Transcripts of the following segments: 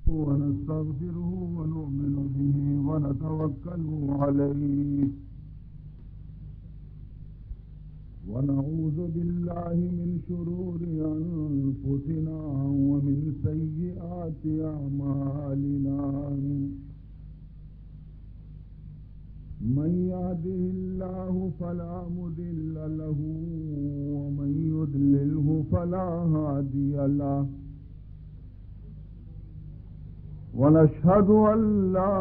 ونستغفره ونؤمن به ونتوكل عليه، ونعوذ بالله من شرور أنفسنا ومن سيئات أعمالنا. من يهده الله فلا مضل له، ومن يضلله فلا هادي له. ونشهد أن لا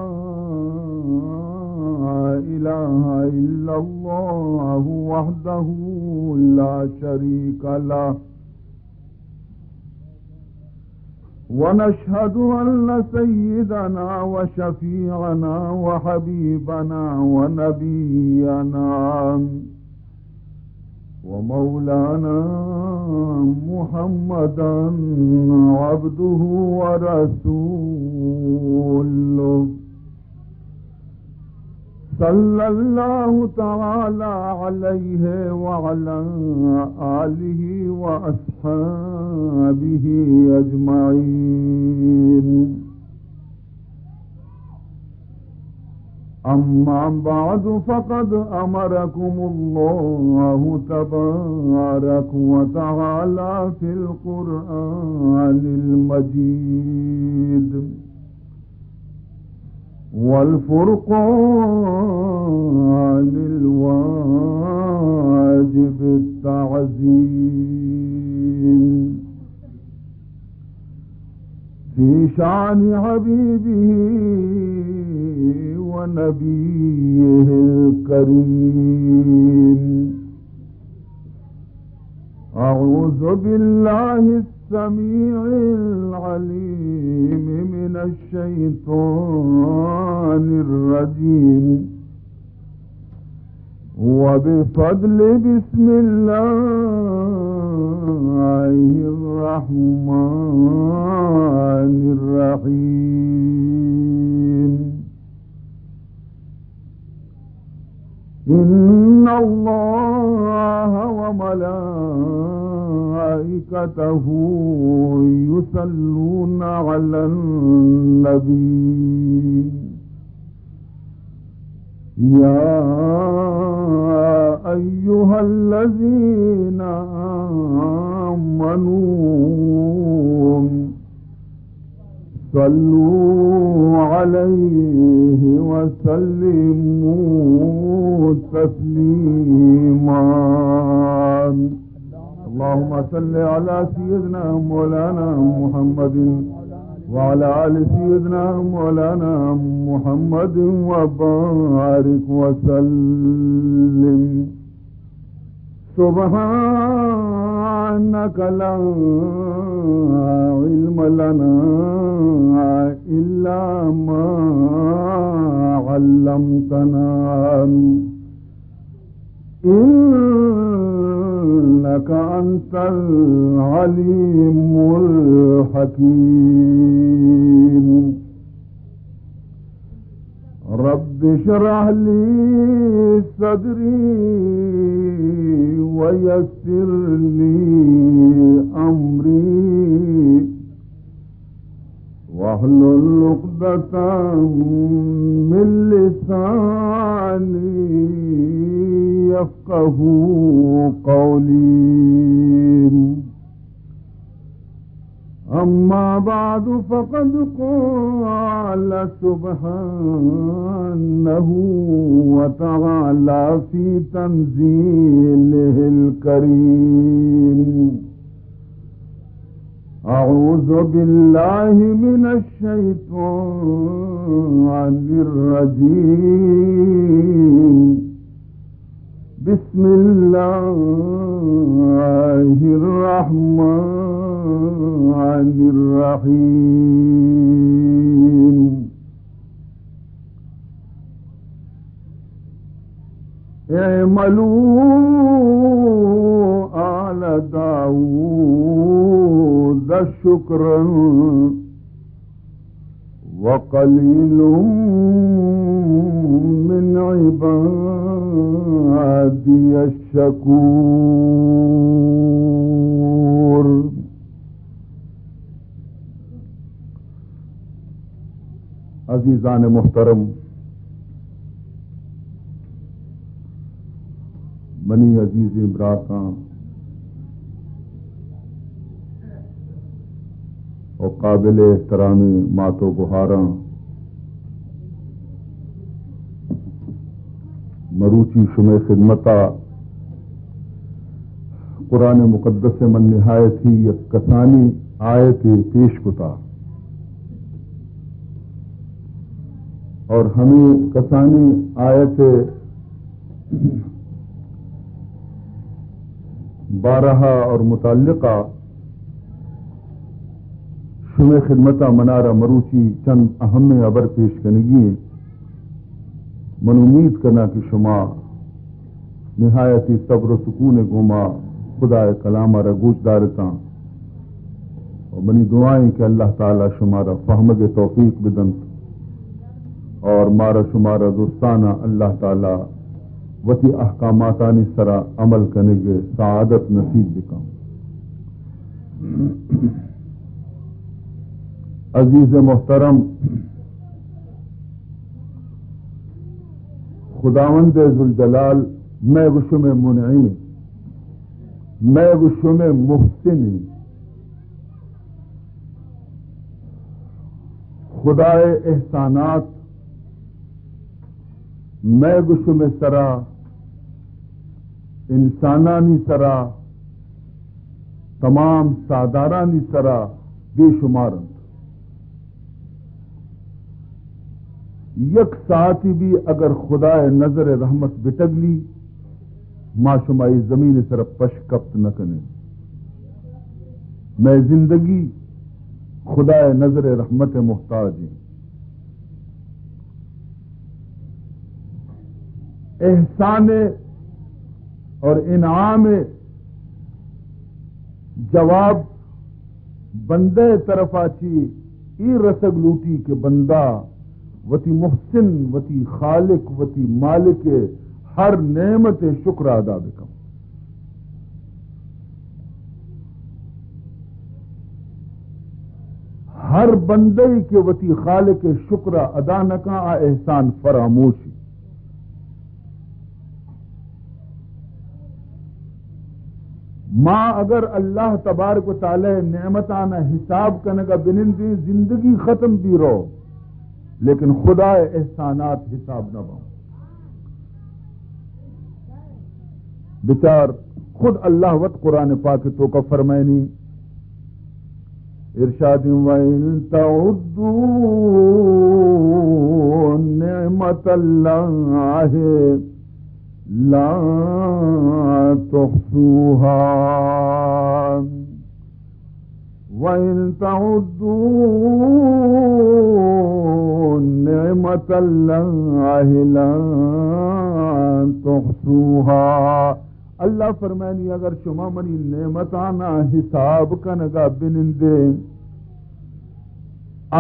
إله إلا الله وحده لا شريك له، ونشهد أن سيدنا وشفيعنا وحبيبنا ونبينا ومولانا محمدا عبده ورسوله، صلى الله تعالى عليه وعلى آله وأصحابه أجمعين. أما بعد، فقد أمركم الله تبارك وتعالى في القرآن المجيد والفرقان الواجب التعظيم في شأن حبيبه ونبيه الكريم. أعوذ بالله السميع العليم من الشيطان الرجيم. وبفضل بسم الله الرحمن الرحيم. إن الله وملائكته يصلون على النبي. يا أيها الذين آمنوا صلوا عليه وسلموا تسليما. اللهم صل على سيدنا مولانا محمد وعلى آل سيدنا مولانا محمد وبارك وسلم. سبحانك لا علم لنا إلا ما علمتنا، إنك أنت العليم الحكيم. رب اشرح لي صدري ويسر لي أمري واحلل عقدة من لساني يفقهوا قولي. أما بعد، فقد قال سبحانه وتعالى في تنزيله الكريم: أعوذ بالله من الشيطان الرجيم. بسم الله الرحمن الرحيم. اعملوا آل داود شكرا وقليل من عبادي الشكور. عزیزان محترم، منی عزیزیں براتاں و قابل احترامیں مات و گہاراں، مروچی شمئے خدمتا قرآن مقدس ء من نہایت ہی یک کسانی آیتے پیش کتا، اور ہمیں کسانی آیت بارہا اور متعلقہ شمئے خدمتا منارا مروچی چند اہمیں ہبر پیش کنگی ایں۔ من امید کناں کہ شما نہایت صبر و سکون گوما خدائے کلام را گوش دارتاں و منی دعائیں کہ اللہ تعالی شما را فہمگ توفیق بدنت اور مارا شما را دوستانا اللہ تعالی وتی احکاماتانی سرا عمل کنگ سعادت نصیب بکن۔ عزیز محترم، خداوند ذوالجلال مئے گو شمئے منعم، مئے گو شمئے محسن، خدائے احسانات مئے گو شمئے سرا، انسانانی سرا، تمام ساہدارانی سرا بے شمار انت۔ یک ساعتی بھی اگر خدائے نظر رحمت بٹگلی، ما شما اے زمین سر پش کپت نہ کنیں۔ مئے زندگی خدائے نظر رحمت محتاج ہیں۔ احسان اور انعام جواب بندہ طرفا چی اے رسگ لوٹی کہ بندہ وتی محسن، وتی خالق، وتی مالک ہر نعمت شکر ادا بکن۔ ہر بندے کہ وتی خالق شکر ادا نہ کن، آ احسان فراموشی۔ ما اگر اللہ تبارک و تعالی نعمتانا حساب کنگا بنندیں، زندگی ختم بی رو، لیکن خدا احسانات حساب نہ باں۔ بچار، خود اللہ وت قرآن پاک توکا فرمائنی، ارشاد، وَإِن تَعُدُّوا نِعْمَتَ اللَّهِ لَا تُحْصُوهَا، وَإِن تَعُدُّوا نِعْمَتَ اللَّهِ لَا تُحْصُوهَا۔ اللہ فرمائنی، اگر شما منی نعمتانا حساب کنگا بنندے،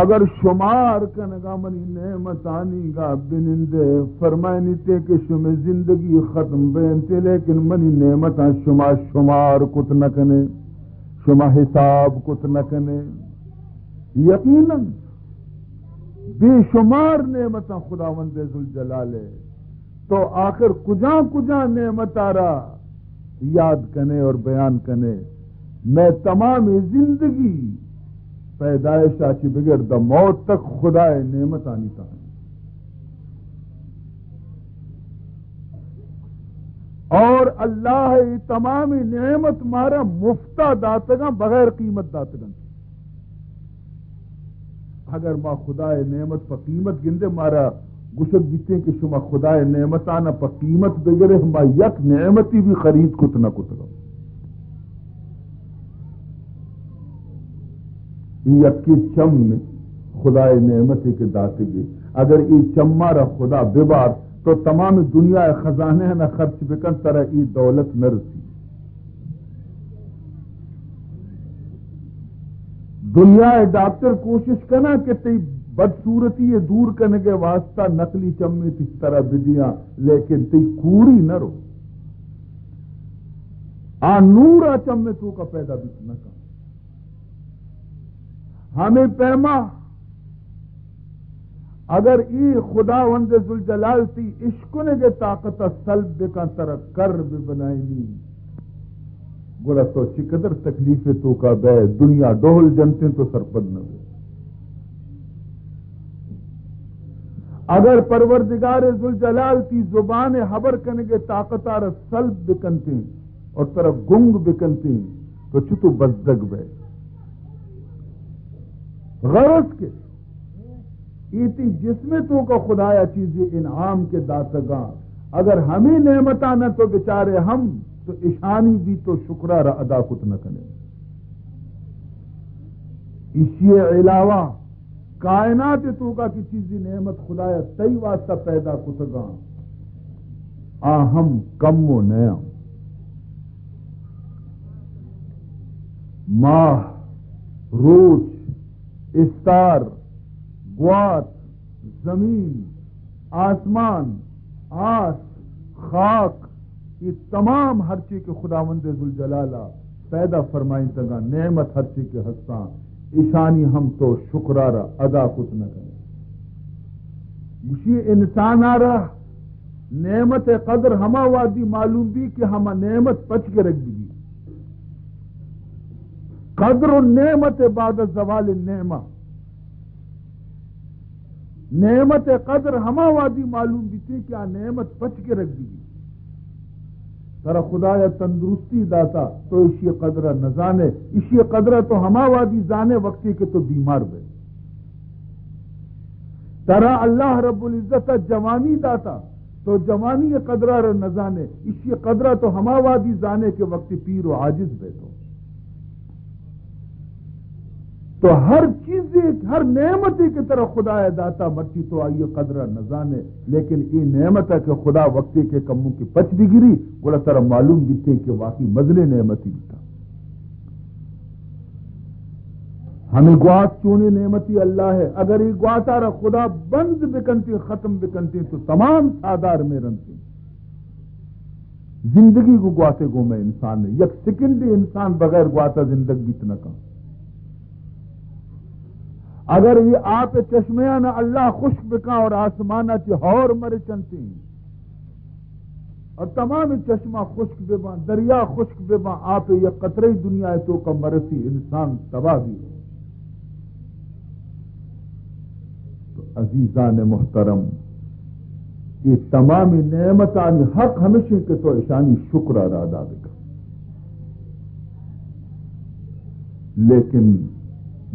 اگر شمار کنگا منی نعمتانی گا بنندے، فرمائنی تے کہ شمئے زندگی ختم بینتے، لیکن منی نعمتاں شما شمار کت نہ کنے، شما حساب کت نہ کنے۔ یقیناً بے شمار نعمتاں خداوند ذوالجلال ہے۔ تو آخر کجا کجا نعمت آرا یاد کنے اور بیان کنے؟ میں تمام زندگی پیدائش آ چی بگر دا موت تک خدائے نعمت آنی تہا۔ اور اللہ ای تمام نعمت مارا مفتا داتگاں، بغیر قیمت داتگاں۔ اگر ما خدائے نعمت پہ قیمت گندے، مارا گوشگ بیتیں کہ شما خدائے نعمتانا پہ قیمت بگرے، ما یک نعمتی بھی خرید کت نہ کتگا۔ اے یکے چم خدائے نعمتے کہ داتگے، اگر اے چم مارا خدا ببار تو تمام دنیا خزانے نہ خرچ بکن، ترا اے دولت نہ رسی۔ دنیا ء ڈاکٹر کوشش کناں کہ تئی بدصورتی ء دور کنگ ء واسطہ نقلی چمے تئی سرا بدیاں، لیکن تئی کوری نہ رو۔ آ نور آ چم ء توکا پیدا بیت نہ کن۔ ہمے پیما اگر ای خداوند ذوالجلال تی اشکنگ طاقت سلب بکن، ترا کر ببنائینی، گڑا تو چقدر تکلیف توکا بے، دنیا ڈول جنتیں تو سرپد نہ بے۔ اگر پروردگار ذوالجلال تی زبان حبر کنگ طاقت آرا سلب بکنتیں اور ترا گنگ بکنتیں تو چتو بزدگ بے۔ غرض کہ ایتی جسم توکا خدایا چیزی انعام کہ داتگاں، اگر ہمیں نعمتاں نہ تو بچارے ہم تو اشانی بھی تو شکرا را ادا کت نہ کنے۔ اشی علاوہ کائنات توکا کی چیزی نعمت خدایا تئی واسطہ پیدا کتگاں، آ ہم کم و نیاں۔ ماہ، روچ، استار، گوات، زمین، آسمان، آس، خاک، یہ تمام ہرچی کہ خداوند ذوالجلال ء پیدا فرمائینتگاں، نعمت ہرچی کہ ہستاں، ایشانی ہم تو شکرارا ادا کت نہ کنے۔ گوشی انسان آرا نعمت قدر ہما وادی معلوم بی کہ ہما نعمت پچ گرگ بی۔ قدر النعمت بعد زوال النعمہ۔ نعمت قدر ہما وادی معلوم بیتی کہ آ نعمت پچ گرگ بی۔ ترا خدایا تندرستی داتا، تو اشی قدر نزانے، اشی قدر تو ہما وادی زانے وقتی کہ تو بیمار بے۔ ترا اللہ رب العزت جوانی داتا، تو جوانی قدر را نزانے، اشی قدر تو ہما وادی زانے کہ وقتی پیر و عاجز بے تو۔ تو ہر چیزے، ہر نعمتے کہ ترا خدایا داتا، مرچی تو آئی قدر نزانے، لیکن ای نعمت کہ خدا وقتی کہ کمو کی پچ بگری، گڑا ترا معلوم بیتے کہ واقعی مزنیں نعمتی بیتا۔ ہمیں گوات چونیں نعمتی اللہ ہے، اگر ای گواتا را خدا بند بکنتے، ختم بکنتے تو تمام سادار میں رنتے۔ زندگی گو گواتے گو میں انسان نے، یک سیکنڈ انسان بغیر گواتا زندگ بیت نہ کن۔ اگر یہ آپ چشمیاں نہ اللہ خشک بکا اور آسمانا چی ہور مرچنتی اور تمام چشمہ خشک بباں، دریا خشک بباں، آپ یک قطرے دنیا توکا مرسی، انسان تباہ بی۔ تو عزیزان محترم، یہ تمام نعمتانی حق ہمیشی کہ تو اشانی شکر را ادا بکن۔ لیکن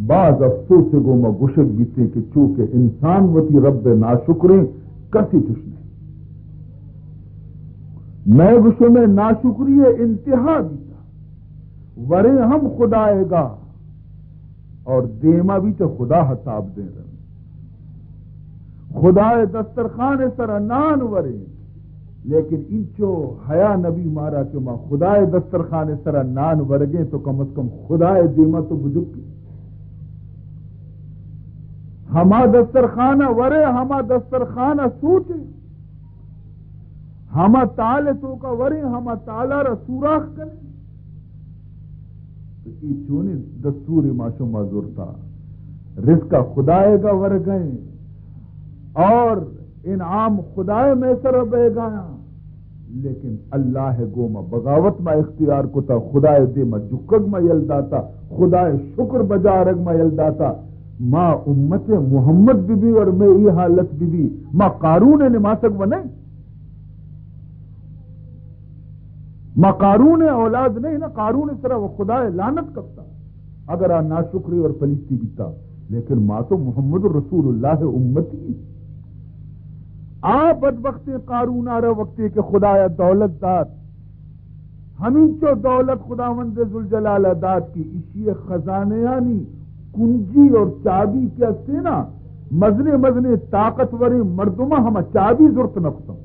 باز افسوس گو ما گوشگ بیتے کہ چونکہ انسان وتی رب ناشکریں، کسی چش نہیں۔ میں گوشوں میں ناشکری انتہا بیتا، ورے ہم خدائے گا اور دیما بھی چہ خدا حساب دیں رہے۔ خدائے دسترخان سر نان ورے، لیکن انچو حیا نبی مارا کہ ما خدائے دسترخان سر نان ورگیں تو کم از کم خدائے دیما تو بجکے۔ ہما دسترخان ورے، ہما دسترخان سوچے۔ ہما تال توکا وریں، ہما تالا را سوراخ کنیں۔ تو ای چونیں دستور ما شما زرتا؟ رزق خدائے گا ورگئیں اور انعام خدائے میں سر بیگایا، لیکن اللہ گوما بغاوت ما اختیار کتا، خدائے دیما جکگ ما یل داتا، خدائے شکر بجارگ ما یل داتا۔ ما امت محمد ببی اور میں ای حالت ببی، ما قارون نماسگ و نہیں۔ ما قارون اولاد نہیں نا، قارون سرا و خدائے لعنت کپتا۔ اگر آ ناشکری اور پلیتی بیتا، لیکن ما تو محمد رسول اللہ امتی۔ آ بدبخت قارون آرا وقتی کہ خدایا دولت دات، ہمینچو دولت خداوند ذوالجلال ء دات کہ ایشی ء خزانیانی کنجی اور چابی کہ ہستے نا، مزنیں مزنیں طاقتوریں مردماں ہما چابی زرت نہ کتاں۔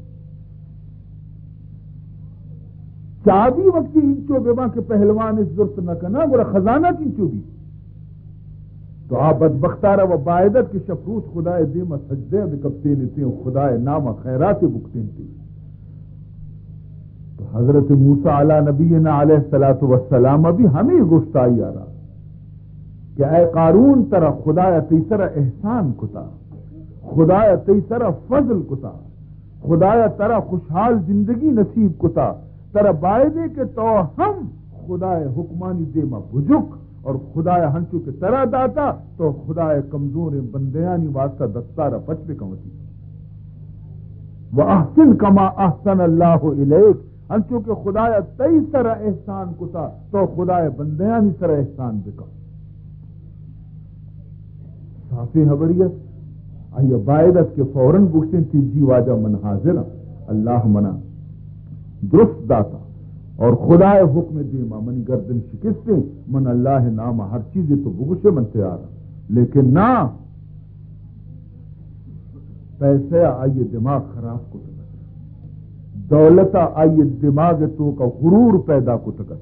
چابی وقتی انچو بباں کہ پہلوان اش زرت نہ کناں، گڑا خزانہ چنچو بی؟ تو آ بدبختارا و بایدت کہ شپ روچ خدائے دیما سجدہ بکپتینتیں و خدائے ناما خیرات بکتینتیں۔ تو حضرت موسیٰ علی نبینا علیہ الصلوۃ والسلام بھی ہمیں گوشت آئی آرا کہ اے قارون، ترا خدایا تئی سرا احسان کتا، خدایا تئی سرا فضل کتا، خدایا ترا خوشحال زندگی نصیب کتا، ترا بایدے کہ تو ہم خدائے حکمانی دیما بجک اور خدایا ہنچو کہ ترا داتا تو خدائے کمزوریں بندیانی واسطہ دستارا پچ بکن وتی۔ و احسن کما احسن اللہ الیک، انچو کہ خدایا تئی سر احسان کتا، تو خدائے بندیانی سر احسان بکن۔ صافیں حبری است۔ آئی باید است کہ فوراً گوشتیں، تی جی واجہ من حاضر ہاں، اللہ منا درست داتا اور خدائے حکم دیما منی گردن شکستیں، من اللہ نام ہر چیزی تو بگوشے من تیار ہاں۔ لیکن نہ، پیسہ ءَ آئی ءِ دماغ خراب کتگ ات، دولت ءَ آئی ءِ دماغ ءِ توک ءَ غرور پیدا کتگ ات۔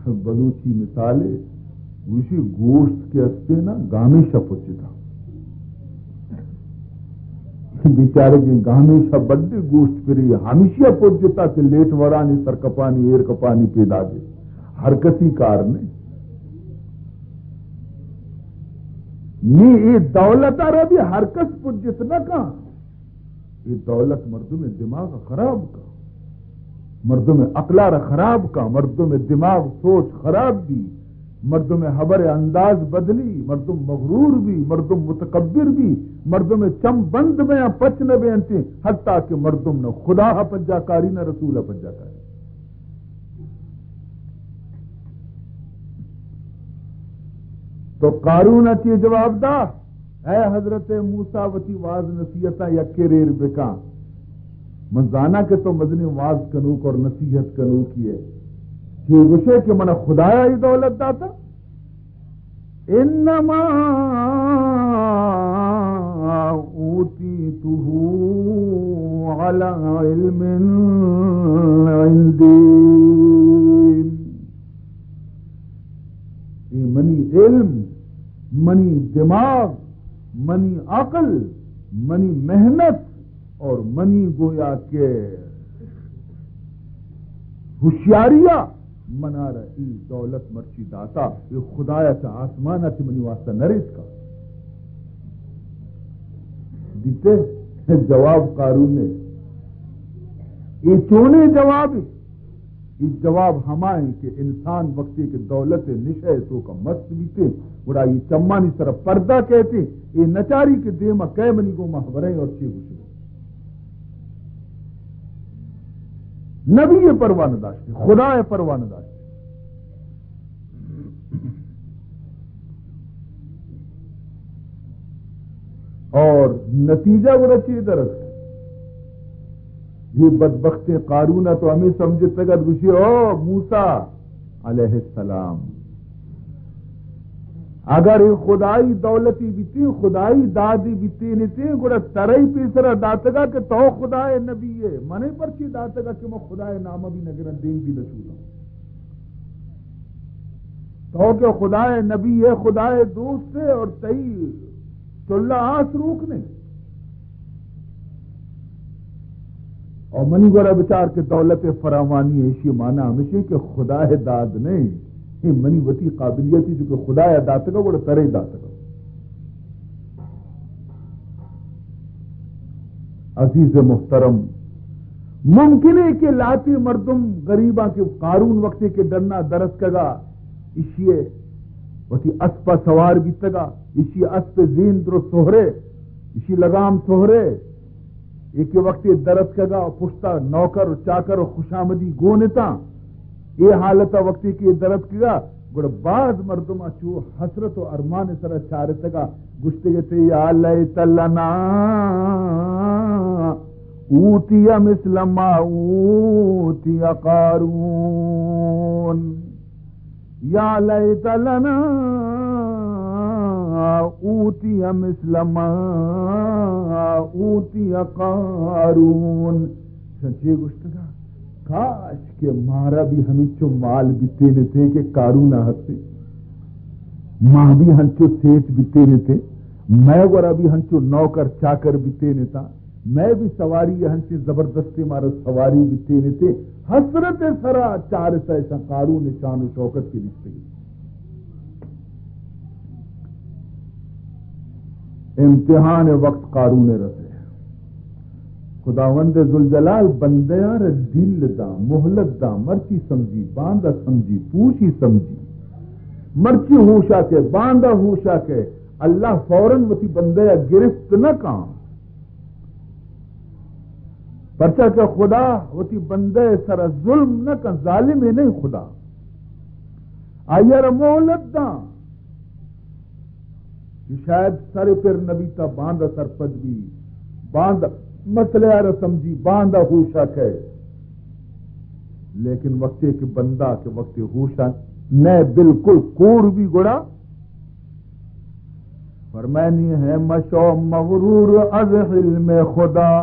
بلوچی مثالے گوشی، گوشت کہ استیں نا، گامیش ءَ پچتا۔ بیچارگیں گامیش ءَ بڈے گوشت پری، ہمیشی ءَ پچتا کہ لیٹ ورانی، سرکپانی، ایر کپانی پیداگے۔ ہر کسی کار نے۔ نی اے دولت ءَ را بھی ہر کس پجت نہ کن۔ اے دولت مردم ءِ دماغ خراب کن، مردم ءِ عقل ءَ را خراب کن، مردم ءِ دماغ سوچ خراب بی، مردم ءِ حبر ءِ انداز بدلی، مردم مغرور بی، مردم متکبر بی، مردم ءِ چم بند بیاں، پچ نہ بینتیں، حتیٰ کہ مردم نہ خدا ءَ پجا کاری نہ رسول ءَ پجا کاری۔ تو قارون ءَ چے جواب دا؟ اے حضرت موسیٰ، وتی واز نصیحتاں یکے ریر بکن۔ من زاناں کہ تو مزنیں واز کنوک اور نصیحت کنوکی ئے۔ چے گوشے کہ من خدایا ای دولت داتا؟ انما اوتیته علی علم عندی۔ اے منی علم، منی دماغ، منی عقل، منی محنت اور منی گویا کہ ہوشیاری ءَ منارا ای دولت مرچی داتا، اے خدایا چہ آسمان ءَ چہ منی واسطہ نہ ریتکا۔ دیتے جواب قارون نے۔ اے چونیں جوابے؟ اے جواب ہما ایں کہ انسان وقتی کہ دولت ءِ نشہ ءِ توکا مست بیتے، گڑا اے چمانی سرا پردہ کئیتے، اے نچاری کہ دیما کئے منی گوما ہبریں اور چے گوشے۔ نبی ءِ پرواہ نہ داشتے، خدا ءِ پرواہ نہ داشتے۔ اور نتیجہ گڑا چی درست؟ یہ بدبخت قارون تو ہمیں سمجھتگ ات، گوشی، او موسیٰ علیہ السلام، اگر اے خدائی دولتی بیتیں، خدائی دادی بیتینتیں، گڑا ترئی پیسرا داتگا کہ تو خدائے نبی ئے، منے پرچی داتگا کہ من خدائے نام بھی نگراں، دیم بھی نشوداں۔ تو کہ خدائے نبی ئے، خدائے دوست ئے اور تئی چلا آس روک نے۔ اور منی گورا بچار کہ دولت فراوانی ہے، ایشی معنی ہمیشہ کہ خدا ہے داد نہیں، یہ منی وتی قابلیتی جو کہ خدا ہے داتگا، وہ ترے داتگا۔ عزیز محترم، ممکن ہے کہ لاتی مردم غریباں کہ قارون وقتی کہ ڈنا درس کگا، ایشی وتی اسپا سوار بیتگا، ایشی اسپ زیند رو سہرے، ایشی لگام سہرے، اے کہ وقتی درتکگا و پشتا نوکر و چاکر و خوشامدی گون اتاں، اے حالتا وقتی کہ درتکگا، گڑا باز مردم چو حسرت و ارمان سرا چارتگا، گشتگ تے، یا لیت لنا اوتی مثل ما اوتی قارون۔ یا لیت لنا اوتی مثل ما اوتی قارون۔ سچے گشتگا، کاش کہ مارا بھی ہمینچو مال بیتینتے کہ قارون ہستے، ما بھی ہنچو سیٹ بیتینتے، مئے گورا بھی ہنچو نوکر چاکر بیتینتا۔ مئے بھی سواری ء ہنچیں زبردستیں مارا سواری بیتینتے، حسرت ء سرا چارتہ اشاں قارون ء شان و شوکت کہ دیستگی۔ امتحان وقت قارون رسے۔ خداوند ذوالجلال بندیاں را ڈیل داں، مہلت داں، مرچی سمجھی، باندا سمجھی، پوشی سمجھی۔ مرچی ہوشا کے، باندا ہوشا کے، اللہ فوراً وتی بندیا گرفت نہ کاں۔ پرچا کہ خدا وتی بندے سر ظلم نہ کن، ظالمے نہیں خدا۔ آئی را مہلت داں کہ شاید سر پر نبی تا باندا سرپد بی، باندا مسئلہ را سمجھی، باندا ہوشا کئے۔ لیکن وقتی کہ بندہ کہ وقتی ہوشا نہ، بالکل کور بی، گڑا فرمانی ہے مشو مغرور از حلم خدا،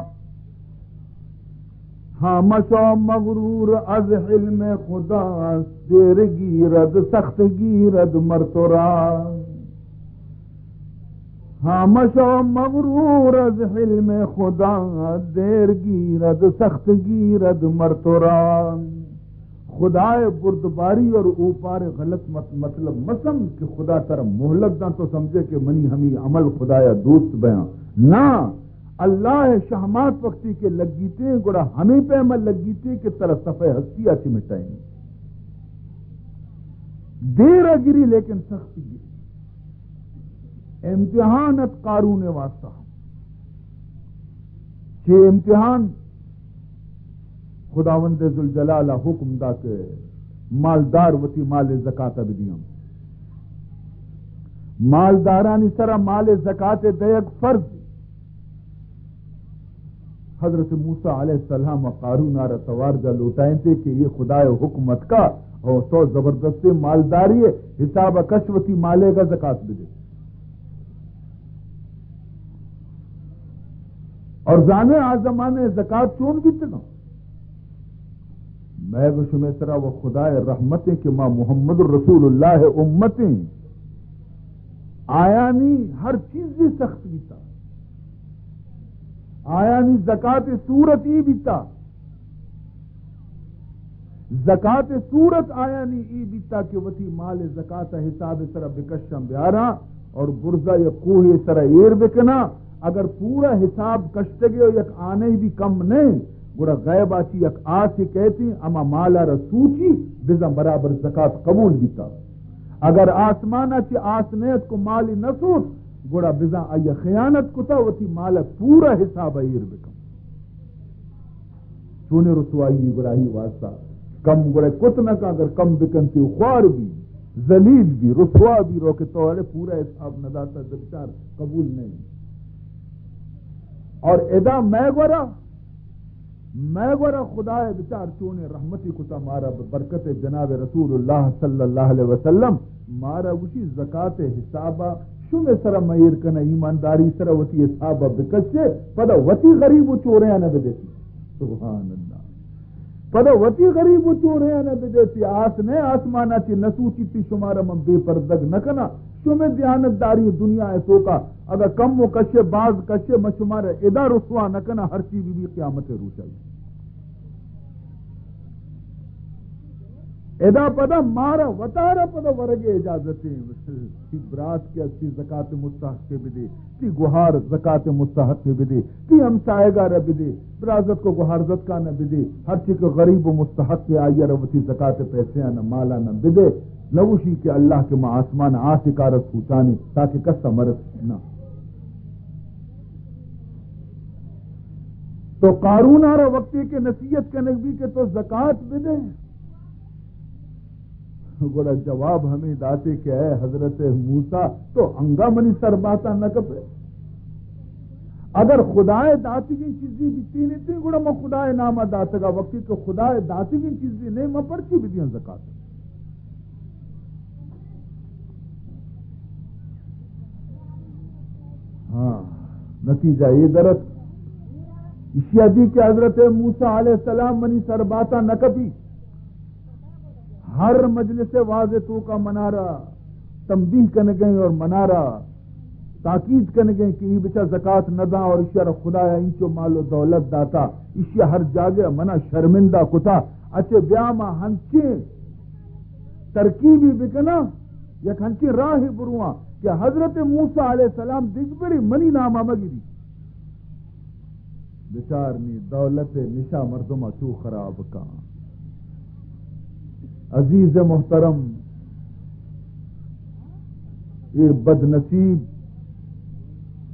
ہاں مشو مغرور از حلم خدا، دیر گیرد سخت گیرد مر تو را۔ ہاں مشو مغرور از حلم خدا، دیر گیرد سخت گیرد مر تو را۔ خدائے بردباری اور اوپار غلط مت-، مطلب مسم کہ خدا ترا مہلت داں تو سمجھے کہ منی ہمی عمل خدایا دوست بیاں۔ نہ، اللہ شہمات وقتی کہ لگیتے گڑا ہمیں پیما لگیتے کہ ترا صفحہ ہستی آتی مٹائیں۔ دیر گری لیکن سخت گری۔ امتحان ات قارون واسطہ۔ چے امتحان؟ خداوند ذوالجلال حکم دا کہ مالدار وتی مال زکات بدیاں۔ مالدارانی سرا مال زکات دیگ فرض۔ حضرت موسیٰ علیہ السلام قارون آرا توار جا لوٹائیں تھے کہ یہ خدائے حکم اتکا اور تو زبردست مالداری ہے، حساب کش وتی مالے کا زکات بدے۔ اور زانے آ زمانے زکات چون بیتگا؟ مئے گو شمے سرا و خدائے رحمتیں کہ ما محمد رسول اللہ امتیں۔ آیانی ہر چیزی سخت بیتا۔ آیانی زکات صورت ای بیتا۔ زکات صورت آیانی ای بیتا کہ وتی مال زکات حساب سرا بکشاں بیاراں اور برزا یک کوہ سرا ایر بکناں۔ اگر پورا حساب کشتگے و یک آنے بھی کم نہیں، گڑا غیب آچی یک آسے کہتی، اما مالا را سوچی، بزاں برابر زکات قبول بیتا۔ اگر آسمانا چی آس نیت کو مالی نسوت، گڑا بزاں آئی خیانت کتا، وتی مالا پورا حساب ایر بکن۔ چونیں رسوائی گڑا ہی واسطہ کم گڑا کت نہ کن، اگر کم بکنتی خوار بی، ذلیل بی، رسوا بی، رو کہ تو اڑے پورا حساب نہ داتا، بچار قبول نہیں۔ اور ادا مئے گورا، مئے گورا خدائے بچار چونیں رحمتی کتا مارا، برکت جناب رسول اللہ صلی اللہ علیہ وسلم مارا گوشی زکات حسابا شمے سرا مئیر کنہ، ایمانداری سرا وتی حسابا بکشے، پدا وتی غریب و چوریانا بدیتی۔ سبحان اللہ۔ پدا وتی غریب و چوریانا بدیتی، آس نہ آسمانا چی نسوچیتی، شمارا من بے پردگ نکناں۔ شمے دیانتداری دنیا ء توکا اگا کم و کشے، باز کشے، من شمارا ادا رسوا نکناں، ہرچی بی بی قیامت روچائی۔ ادا پدا مارا وتارا پدا ورگ اجازت ہیں۔ تی برات کہ تی زکات مستحق بدے، تی گوہار زکات مستحق بدے، تی ہمسائگا را بدے، برازت کو گوہارزت کا نہ بدے، ہرچی کہ غریب و مستحق ہے آئی را وتی زکات پیسے نہ مالا نہ بدے، نوشی کہ اللہ کہ ما آسمان آسے کارت پوچانے تاکہ کسا مرت نہ۔ تو قارون آرا وقتی کہ نصیحت کنگ بی کہ تو زکات بدے، گڑا جواب ہمیں داتے کہ اے حضرت موسیٰ، تو انگا منی سر باتا نہ کپے۔ اگر خدائے داتگیں چیزی بیتی نہیں تھی، گڑا من خدائے ناما داتگا، وقتی کہ خدائے داتگیں چیزی نہیں، من پرچی بدیاں زکات؟ ہاں، نتیجہ یہ درت اشیا دی کہ حضرت موسیٰ علیہ السلام منی سر باتا نہ کپی۔ ہر مجلس واز توکا منارا تنبیہ کنگیں اور منارا تاکید کنگیں کہ یہ بچا زکات نہ داں اور اشیا را خدایا انچو مال و دولت داتا، اشیا ہر جاگہ منا شرمندہ کتا۔ اچھے بیا ما ہنچیں ترکیبی بکناں، یک ہنچیں راہی برواں کہ حضرت موسیٰ علیہ السلام دگبری منی نام ءَ مگری۔ بچار نی دولت نشا مردم ءَ چو خراب کاں۔ عزیز محترم، اے بدنصیب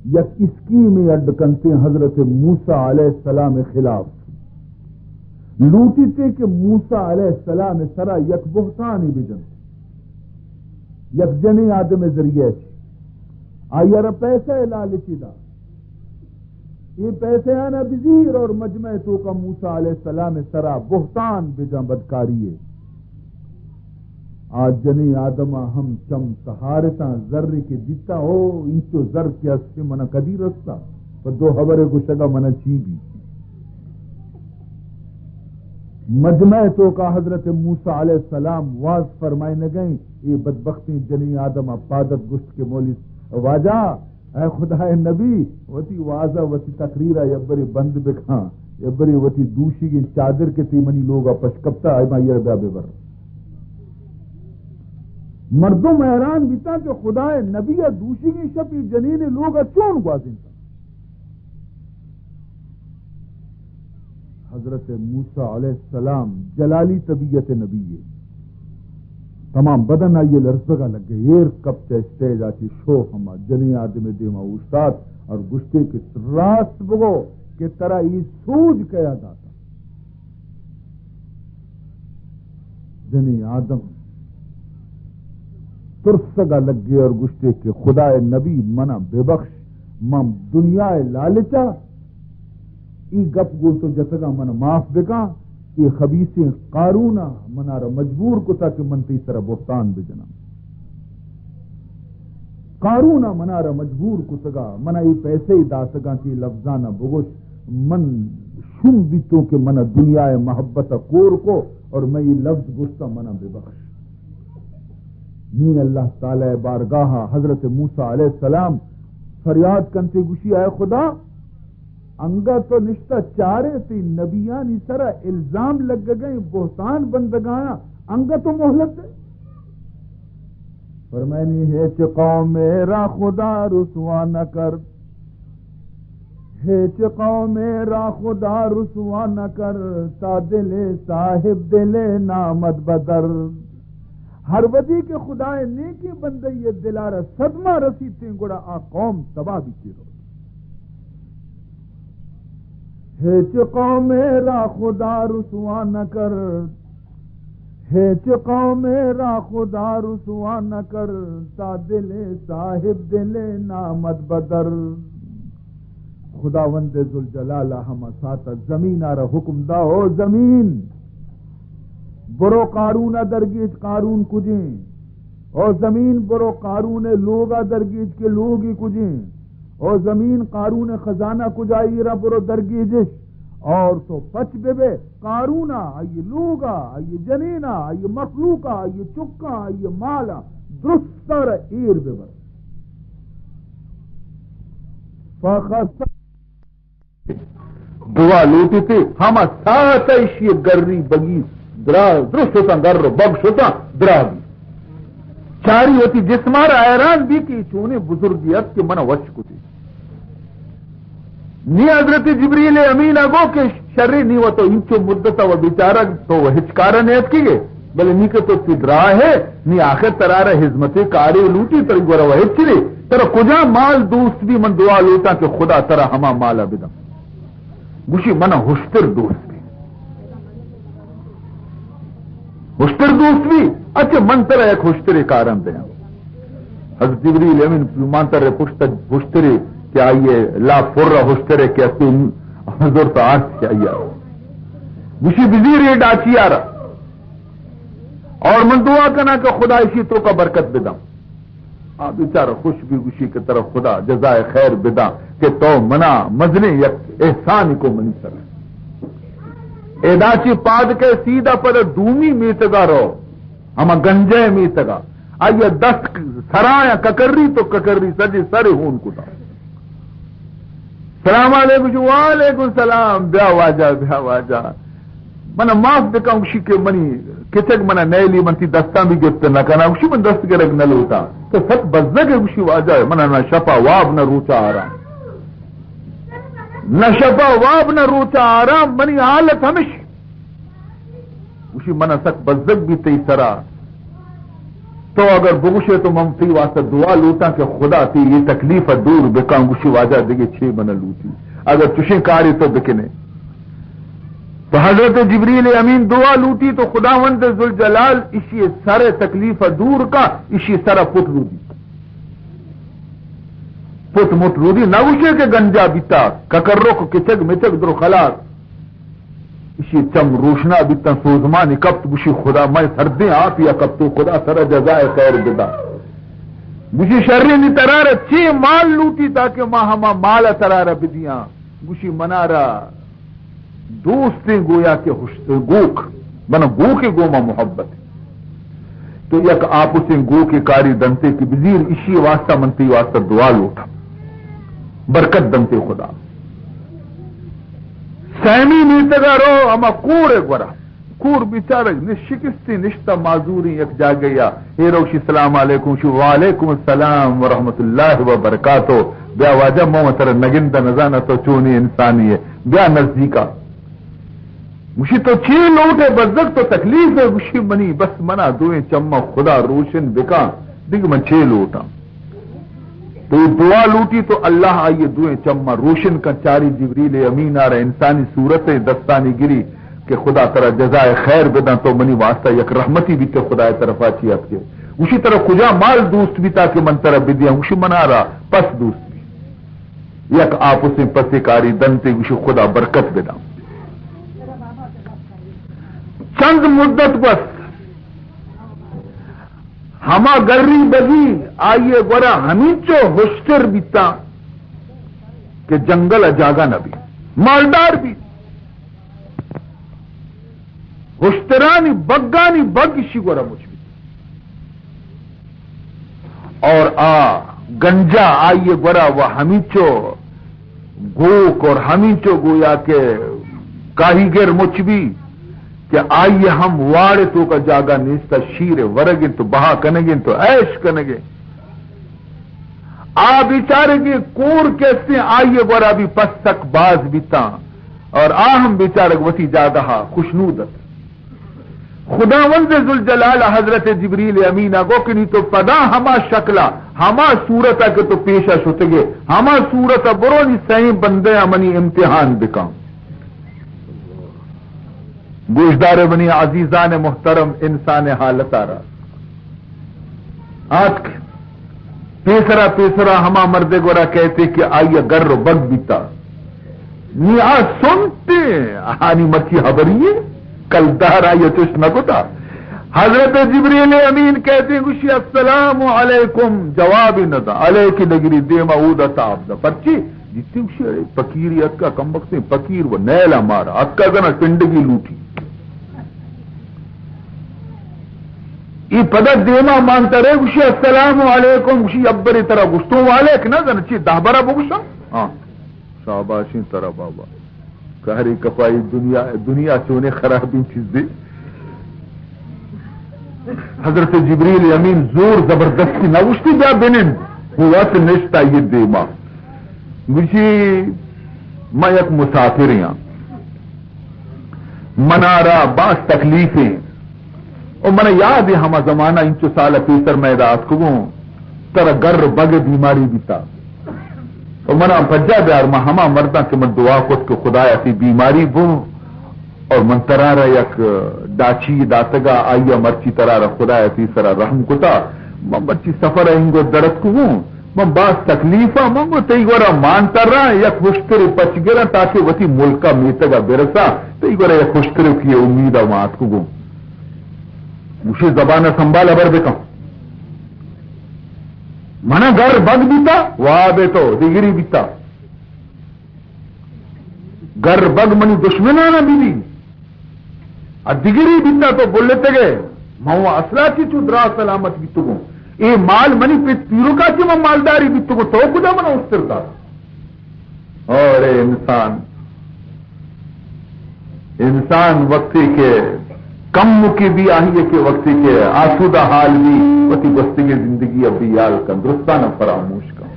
یک اسکیمے اڈ کنتیں حضرت موسیٰ علیہ السلام خلاف۔ لوٹیتے کہ موسیٰ علیہ السلام سرا یک بہتانے بجنت، یک جنیں آدم ذریعہ چی آئی را پیسہ لالچی دا۔ اے پیسے آنا بزیر اور مجمع توکا موسیٰ علیہ السلام سرا بہتان بجن، بدکاری ہے۔ آ جنیں آدم ہم چم سہارتاں، زر کہ دیتا ہو، انچو زر کہ است منا کدی رستا، پہ دو خبر گشگا منا چی بی۔ مجمع توکا حضرت موسیٰ علیہ السلام واز فرمائنگیں، اے بدبختیں جنیں آدم پادت گشت کہ مولی واجہ، اے خدائے نبی، وتی واز ءَ وتی تقریر ءَ یبرے بند بکن، یبرے وتی دوشیگیں چادر کہ تئی منی لوگ ءَ پشکپتہ، آئی ما آئی ءَ بیا ببر۔ مردم حیران بیتاں کہ خدائے نبی ءَ دوشیگیں شپ اے جنین لوگ ءَ چون گوازینتہ۔ حضرت موسیٰ علیہ السلام جلالی طبیعت نبی ہے۔ تمام بدن آئی لرزگا لگے، ایر کپ چہ اسٹیج آ چی شو ہما جنیں آدم دیما اوشتات اور گشتے کہ راست بگو کہ ترا ای سوج کیا داتا۔ جنیں آدم ترسگا لگے اور گشتے کہ خدائے نبی منا ببخش، من دنیا لالچا ای گپ گوں تو جتگاں من معاف بکاں، ای خبیثیں قارون ءَ منارا مجبور کتا کہ من تئی سرا بہتان بجناں۔ قارون ءَ منارا مجبور کتگا، منا ای پیسے داتگاں کہ لفظاں بگوش، من شوم بیتوں کہ منا دنیا محبت کور کو اور میں ای لفظ گشتا، منا ببخش۔ نی اللہ تعالی بارگاہ حضرت موسیٰ علیہ السلام فریاد کنتے گوشی، اے خدا، انگا تو نشتہ چارے تئی نبیانی سرا الزام لگگئیں، بہتان بندگایاں، انگا تو مہلت دے۔ فرمائنی، ہچ قومے را خدا رسوا نہ کر، ہچ قومے را خدا رسوا نہ کر، تا دل صاحب دل نامت بدر۔ ہر وھدی کہ خدائے نیکیں بندہ ءِ دل ءَ را صدمہ رسیتیں، گڑا آ قوم تباہ بیتی رو۔ ہچ قومے را خدا رسوا نہ کر، ہچ قومے را خدا رسوا نہ کر، تا دل صاحب دل نامت بدر۔ خداوند ذوالجلال ءَ ہما ساعت ءَ زمین ءَ را حکم دا، او زمین، برو قارون ءَ درگیج، قارون کجیں؟ او زمین، برو قارون ءِ لوگ ءَ درگیج کہ لوگی کجیں؟ او زمین، قارون ءِ خزانہ کجا، ایرا برو درگیجش۔ اور تو پچ بہ بے، قارون ءَ، آئی لوگ ءَ، آئی جنین ءَ، آئی مخلوق ءَ، آئی چکاں، آئی مال ءَ درست ءَ را ایر بہ بر۔ فخسف۔ دعا لوٹیتے، ہما ساعت ایشی گری بگی درا، درست شتاں، گر و بگ شتاں، درا بی۔ چاری وتی جسمار حیران بی کہ چونیں بزرگی ات کہ من وش کتی۔ نی حضرت جبریل امین ءَ گو کہ شرے، نی و تو انچو مدت و بیچارہ تو و ہچ کار نیتکگے، بلے نی کہ تو پدرا ہے، نی آخر ترارا ہزمتے کارے لوٹی، تری گورا و ہچ رے، ترا کجا مال دوست بی، من دعا لوٹاں کہ خدا ترا ہما مالا بدم۔ گوشی، منا ہشتر دوست بی۔ ہشتر دوست بی؟ اچھا، من ترا یک ہشترے کارن دیاں۔ حضرت جبریل امین پیمانتر پشت ہشترے کہ آئیے لا پر ہشترے کہ اتے حضور تو آرت کہ آئیے۔ گوشی، بزیر اے ڈاچی آرا۔ اور من دعا کنا کہ خدا اشی توکا برکت بدم۔ آ بیچارہ خوش بی، گوشی کہ ترا خدا جزائے خیر بدا کہ تو منا مزنیں یک احسانی کو منی سر۔ ادا چی پاد کے سیدھا پدا دومی میتگا رو، ہما گنجے میتگا۔ آئی دست سرا یا ککری تو ککری سجے سر ہون کتا۔ سلام علیکم، گوشی، وعلیکم سلام، بیا واجہ، بیا واجہ۔ من معاف بکن، گوشی کہ منی کچک منا نیلی، من تی دستاں بھی گپت نہ کناں، گوشی من دست گرگ نہ لوٹاں۔ تو سک بزگ ئے، گوشی واجہ منا نہ شپا واب نہ روچا آرام، نہ شپا واب نہ روچا آرام، منی حالت ہمش۔ گوشی منا سک بزگ بھی تئی سرا، تو اگر بگوشے تو من تئی واسطہ دعا لوٹاں کہ خدا تئی یہ تکلیف دور بکاں۔ گوشی واجہ دگہ چے من لوٹی، اگر چشیں کارے تو بکنے۔ تو حضرت جبریل امین دعا لوٹی تو خداوند ذوالجلال اشی سر تکلیف دور کا، اشی سر پٹ رودی۔ پٹ مٹ رودی، نہ گوشے کہ گنجا بیتا، ککرک کچک مچک درو خلاص۔ اشی چم روشنا بیتاں، سوزمانی کپت، گوشی خدا، مئے سردیں آپیا کپتو، خدا ترا جزائے خیر بدا۔ گوشی شریں، نی ترارا چے مال لوٹی تاکہ ما ہما مال ترارا بدیاں؟ گوشی منارا دوستیں گویا کہ ہشت، گوک، بنا گوکے گوما محبت۔ تو یک آپسیں گوکے کاری دنتے کہ بزیر، اشی واسطہ من تی واسطہ دعا لوٹاں، برکت دنتے خدا۔ سیمی میتگا رو ہما کور گورا، کور بیچارگ نشکستی نشتا معذوری یک جاگہ یا۔ ایروشی سلام علیکم، شو وعلیکم السلام ورحمت اللہ وبرکاتہ۔ بیا واجہ، مو تر نگند نزانہ تو چونی انسانی ہے، بیا نزدیکا۔ گوشی تو چے لوٹے بزگ، تو تکلیف ہے؟ گوشی منی بس منا دوئیں چماں خدا روشن بکاں، دگہ من چے لوٹاں؟ تو دعا لوٹی تو اللہ آئی دوئیں چماں روشن کن، چاری جبریل امین آرا انسانی صورت دستانی گری کہ خدا ترا جزائے خیر بداں، تو منی واسطہ یک رحمتی بیتے خدائے طرفا چی اتکے۔ گوشی ترا کجا مال دوست بیتا کہ من ترا بدیاں؟ گوشی منارا پس دوست بی۔ یک آپسیں پسے کاری دنتے، گوشی خدا برکت بداں۔ چند مدت گوست، ہما گری بگی آئی گورا ہمینچو ہشتر بیتا کہ جنگل جاگہ نہ بی، مالدار بی۔ ہشترانی بگانی بگ اشی گورا مچ بیت۔ اور آ گنجا آئی گورا و ہمینچو گوک اور ہمینچو گویا کہ کاہیگر مچ بی کہ آئی ہم واڑ توکا جاگہ نیستا، شیر ورگ انت و بہا کنگ انت و عیش کنگ انت۔ آ بیچارگیں کور کسیں آئی گورا بی پس سک باز بیتاں اور آ ہم بیچارگ وتی جاگہا خوشنود ات۔ خداوند ذوالجلال حضرت جبریل امین ء گو کہ نی تو پدا ہما شکل ء، ہما صورت ء کہ تو پیش ء شتگ ئے، ہما صورت ء برو نی سئیں بندیاں منی امتحان بکن۔ گوشدار منی عزیزان محترم، انسان حالت ء را آتک۔ پیسرا پیسرا ہما مردے گورا کئیت کہ آئی ء گر و بگ بیتا۔ نی آ سنتے، آنی مرچی ہبری ئے، کل دہر آئی ء چش نہ کتا۔ حضرت جبریل امین کئیت، گوشی السلام علیکم، جوابی نہ دا، علیکی نگری، دیما اودا تاب دا۔ پرچی؟ جتی گوشی، اڑے پکیری اتکا، کمبختیں پکیر و نیلا مارا اتکا، گنا ٹنڈگی لوٹی۔ ای پدا دیما مانترے، گوشی السلام علیکم، گوشی ابرے ترا گوشتوں وعلیک نہ زن، چی دہ برا بگوشاں؟ ہاں، شاباشیں ترا بابا۔ کہری کپائی دنیا، دنیا چونے خرابیں چیزے۔ حضرت جبریل امین زور زبردستی نہ گوشتی بیا بنند، ہو وت نشتا یہ دیما۔ گوشی، ما یک مسافرے آں، منارا باز تکلیفیں۔ و منا یاد ہے ہما زمانہ انچو سال پیسر میں ادا آتکگوں، ترا گر و بگ بیماری بیتا۔ و منا پجا بیار، ما ہما مرداں کہ من دعا کت کہ خدایا تی بیماری بو، اور من ترارا یک ڈاچی داتگا، آئیا مرچی ترارا خدایا تی سرا رحم کتا، من مرچی سفر انگو درتکگوں۔ من باز تکلیفا، من گو تئی گورا مان تراں، یک ہشترے پچ گراں تاکہ وتی ملکا میتگا برساں، تئی گورا یک ہشترے کی امیدا ما آتکگوں۔ گوشی زبانا سنبھال ہبر بکن۔ منا گر بگ بیتا، واب تو دگری بیتا۔ گر بگ منی دشمنانا بی بی۔ ء دگری بیتا تو بلتگ ئے، من و اصلا چی چو دراہ سلامت بیتگوں۔ اے مال منی پت پیرکا چی من مالداری بیتگوں، تو کجا منا استر دات؟ اور اے انسان، انسان وقتی کہ کم مکی بی آہی کہ وقتی کہ آسودہ حال بی، وتی گوستگیں زندگی ءَ بے ہیال کن، درستاں ءَ فراموش کن۔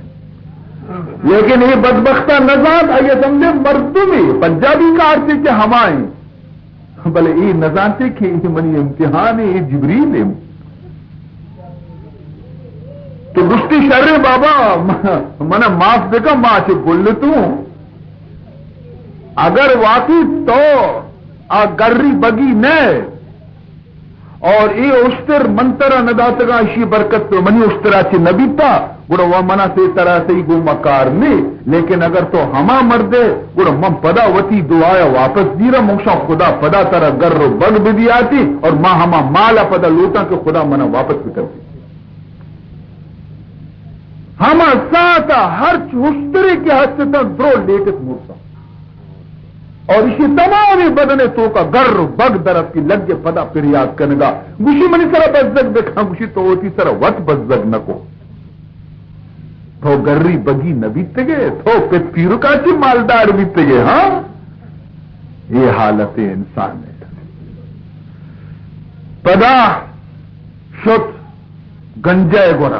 لیکن اے بدبخت ءَ نزانت، آئی ءَ سمجھے مردمے، پنجابی کارتے کہ ہمائیں، بلے اے نزانتے کہ اے منی امتحان اے، اے جبریل اے۔ تو گشتی، شریں بابا، من ءَ معاف بکن، ما چہ گلتوں۔ اگر واقعی تو آ گری بگی نہ اور اے اشتر من ترا نہ داتگاں، اشی برکت تو منی اشترا چہ نہ بیتا، گڑا وا منا سے ترا سہی گوما کار نے، لیکن اگر تو ہما مردے، گڑا من پدا وتی دعایا واپس دیرا، من گوشاں خدا پدا ترا گر و بگ بدیاتی اور ما ہما مالا پدا لوٹاں کہ خدا منا واپس بکنتی۔ ہما ساعتا ہرچ اشترے کہ ہستتاں درو لیٹت مرتاں۔ اور اشی تمامیں بدن توکا گر و بگ در اتکی، لگے پدا پریات کنگا۔ گوشی، منی سرا بزگ بکن۔ گوشی، تو وتی سرا وت بزگ نکو۔ تو گری بگی نہ بیتگے، تو پت پیرکا چی مالدار بیتگے، ہاں؟ اے حالت انسان ہے۔ پدا شت گنجا ءِ گورا۔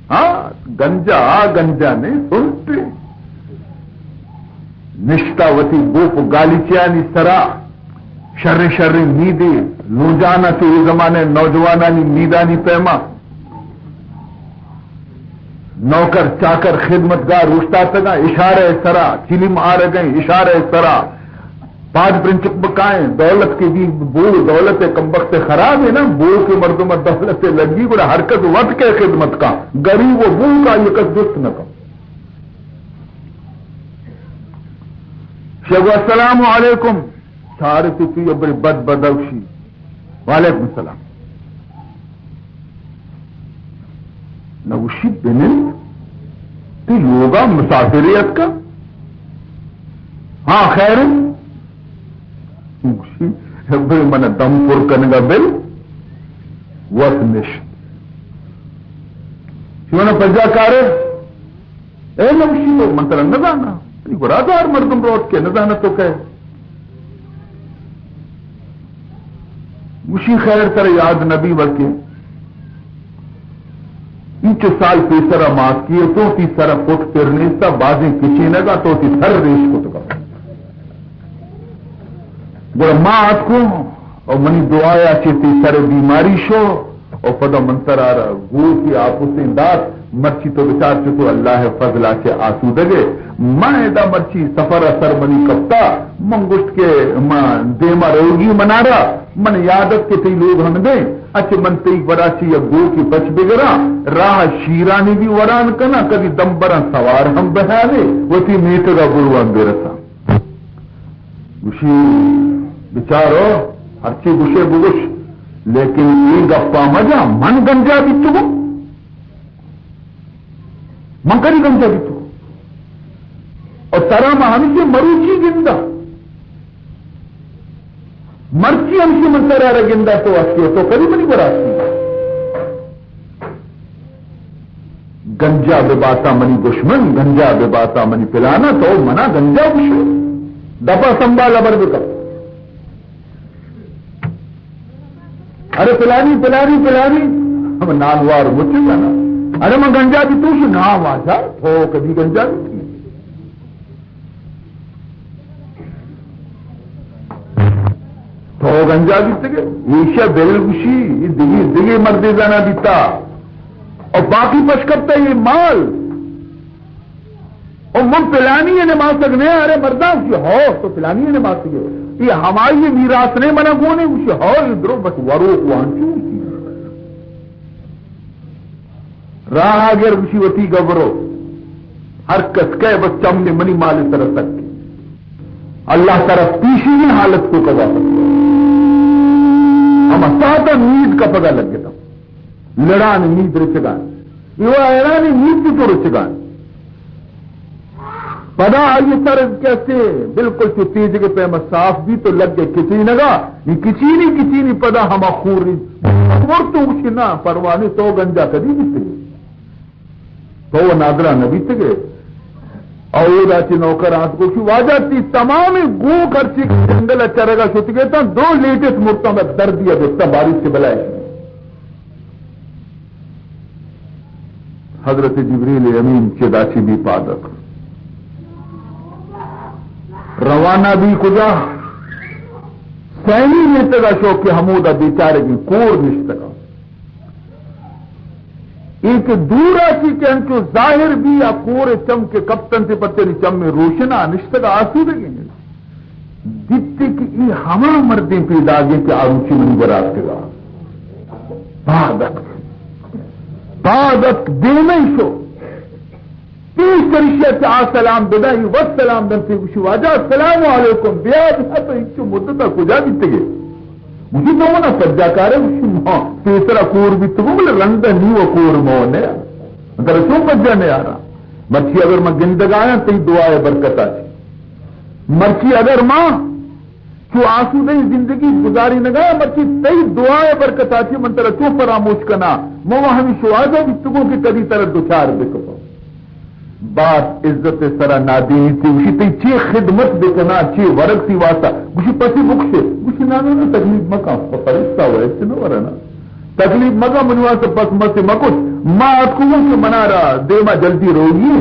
ہاں، گنجا، آ گنجا نے، سنٹ۔ نشتا وتی بوپ و گالیچیانی سرا، شریں شریں میدے، لوجانا چو اے زمانہ نوجوانانی میدانی پیما۔ نوکر چاکر خدمتگار اوشتاتگاں، اشارہ ءِ سرا، چلم آرگیں اشارہ ءِ سرا۔ پاد پرنچک بکائیں، دولت کے دی بو، دولت کمبخت خراب ہے نا، بو کے مردم دولت لگی، گڑا ہر کس وت کے خدمت کا، غریب و بو کا یہ کس دوست نہ کا۔ شگو السلام علیکم، سارے تو تو یہ بڑے بد بدوشی۔ وعلیکم السلام۔ نہ گوشی، بنند، تئی لوگا مسافرے اتکا؟ ہاں، خیر انت۔ گوشی، بل من دم پر کنگا بل، وت نشت۔ شمانا پجا کارے؟ اے نہ گوشی، تو من ترا نزاناں۔ منی گورا ہزار مردم روت کہ نزاناں تو کئے۔ گوشی، خیر ترا یاد نہ بی، بلکہ اینچو سال پیسرا ما اتکی اتوں، تئی سرا پٹ پر نیستا، بازیں کچینگا تو تئی سر ریش کتگا۔ گڑا ما اتکوں و منی دعایا چہ تئی سر بیماری شو، و پدا من ترا را گوکی آپسیں دات۔ مرچی تو بچار چتو اللہ ءِ فضلا چہ آسودگ ئے۔ ما ادا مرچی سفر ءَ سر منی کپتا، من گوشت کہ ما دیما روگی منارا، من یاد ات کہ تئی لوگ ہمدیں، اچ من تئی گورا چہ یک گوکی پچ بگراں، راہ شیرانی بھی وران کناں، کدی دمبراں سوار ہم بہانے، وتی میتگا برواں برساں۔ گوشی، بچارو، ہرچی گوشے بگوش، لیکن اے گپا مجا، من گنجا بیتگوں؟ من کدی گنجا بیتگوں؟ اور ترا ما ہمیشہ مروچی گندا، مرچی ہمیشہ من ترا را گندا تو استی، تو کدی منی گورا استی؟ گنجا بباتا منی دشمن، گنجا بباتا منی پلانا، تو منا گنجا گوشے؟ دپا سنبھال، ہبر بکن۔ ارے پلانی، پلانی، پلانی، ہم نانوار مچ کنا۔ ارے من گنجا بیتوں؟ نا واجہ، تو کدی گنجا بیتی؟ تو گنجا بیتگے؟ ایشا بل گوشی، اے دگی، دگی مردے زانا بیتا۔ اور باقی پشکپتا یہ مال۔ اور من پلانی ہے نماسگ نے، ارے مردان گوشی، ہو، تو پلانی ہے نماسگ ہے۔ یہ ہمائی میراث نے منا گونے، گوشی، ہو، یہ درو بس وروک وانچو گوشی۔ راہ اگر گوشی وتی گبرو، ہر کس کئے بس چم نے منی مال سر سک۔ اللہ طرف پیشی حالت کو کبا۔ ہما ساعتا نید کپگا لگتا۔ لڑان نید رچگان۔ یہ حیران نید تو رچگان۔ پدا آئی سر کسے بالکل چو تیزگے پیما صاف بی تو لگے کچینگا، نی کچینی کچینی پدا ہما خوری مرتو گوشی نا پروانے تو گنجا کدی بیتگے؟ تو و نادرا نہ بیتگے؟ اودا چہ نوکر آتک، گوشی، واجہ، تئی تمامیں گوک ہرچی کہ جنگل ء چرگ ء شتگ اتاں، درو لیٹت مرتاں، بس دردی ء گپتاں، بارش چہ بلائش۔ حضرت جبریل امین چدا چہ بی پاد اتک، روانہ بی کجا؟ سیمی میتگ ء شو کہ ہمودا بیچارگیں کور نشتگ ء۔ اے کہ دور ء چی کہ انچو ظاہر بی، آ کور ء چم کہ کپت انت، پرچا نی چم ء روشن ء نشتگ ء آسودگیں۔ دیتے کہ اے ہما مردیں پیداگے کہ آ روچی منی گورا اتکگ ء۔ پاد اتک، پاد اتک، دیم ء شو۔ پیش ترشی ء چہ آ سلام بدائی، وت سلام دنت، گوشی، واجہ السلام علیکم، بیا بیا، تو انچو مدت ء کجا بیتگے؟ گوشی، تو منا سجا کارے؟ گوشی، ما پیسرا کور بیتگوں، بلے رندا نی و کور مو نیا۔ من ترا چون پجا نیاراں؟ مرچی اگر من گندگ آیاں تئی دعا ء برکت ء چہ۔ مرچی اگر ما چو آسودہیں زندگی گزارینگ ء، مرچی تئی دعا ء برکت ء چہ من ترا چون فراموش کناں؟ من و ہمے شوہاز ء بیتگوں کہ کدی ترا دچار بکپاں۔ باز عزت ء سرا نادینی تے گوشی، تئی چے خدمت بکناں، چے ورگ تی واسطہ؟ گوشی، پسے بکشے۔ گوشی، نا، نا، نا، تکلیف مکن، فرشتہ و ہچ نہ ورنا۔ تکلیف مکن، منی واسطہ پس مسے مکش۔ ما اتکگوں کہ منارا دیما جلدی روگی۔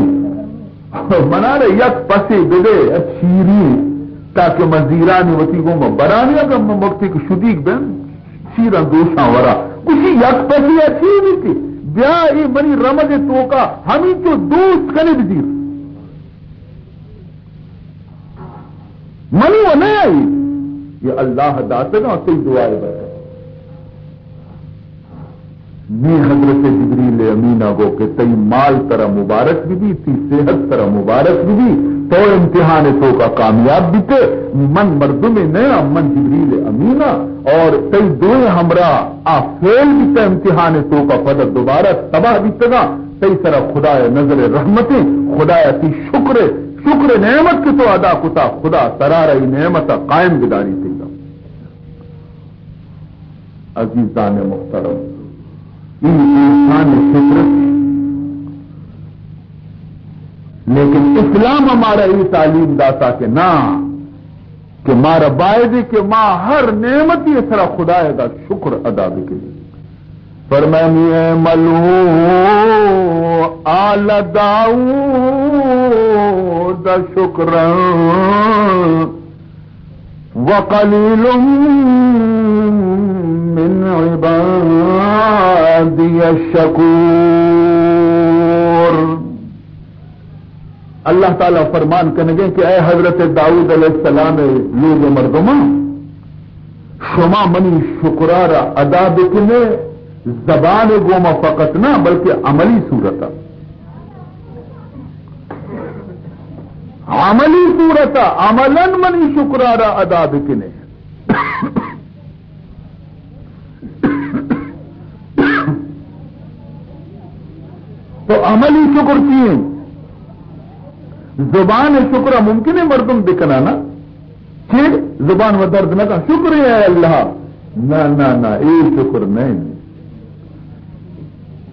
منارا یک پسے بدے، شیریں، تاکہ من زیرانی وتی گوما برانی، اگاں من وقتی کہ شدیگ بیں، شیراں دوشاں ورا۔ گوشی، یک پسے ء چی بیتی؟ بیا اے منی رمگ ء توکا ہمینچو دوست کنے بزیر۔ منی و نہ آئی، یہ اللہ داتگاں تئی دعائے برکت۔ نی حضرت جبریل امین ء گو کہ تئی مال ترا مبارک بہ بی، تئی صحت ترا مبارک بہ بی، تو امتحان ء توکا کامیاب بیتے۔ من مردمے نیاں، من جبریل امین آں، اور تئی دوئیں ہمراہ آ فیل بیتہ امتحان ء توکا، پدا دوبارہ تباہ بیتگاں۔ تئی سرا خدائے نظر رحمتیں، خدایا تئی شکر، شکر نعمت کہ تو ادا کتا، خدا ترارا ای نعمت قائم بداری تئی۔ عزیزان محترم، این انسان فطرت، لیکن اسلام ہمارا یہ تعلیم داتا کہ نہ، کہ مارا باید کہ ما ہر نعمتی سرا خدای دا شکر ادا بکنی۔ فرمانی، اعملوا آل داود شکرا وقلیل من عبادی الشکور۔ اللہ تعالی فرمان کنگے کہ اے حضرت داؤد علیہ السلام لوگ مردماں، شما منی شکرارا ادا بکنے، زبان گوما فقط نہ بلکہ عملی صورتا۔ عملی صورت ء عملاً منی شکرارا ادا بکنے۔ تو عملی شکر چی انت؟ زبان شکر ممکن ہے مردم بکنا نا، چی زبان و درد نہ کن، شکر ہے اے اللہ۔ نہ، نہ، نہ، اے شکر نہیں۔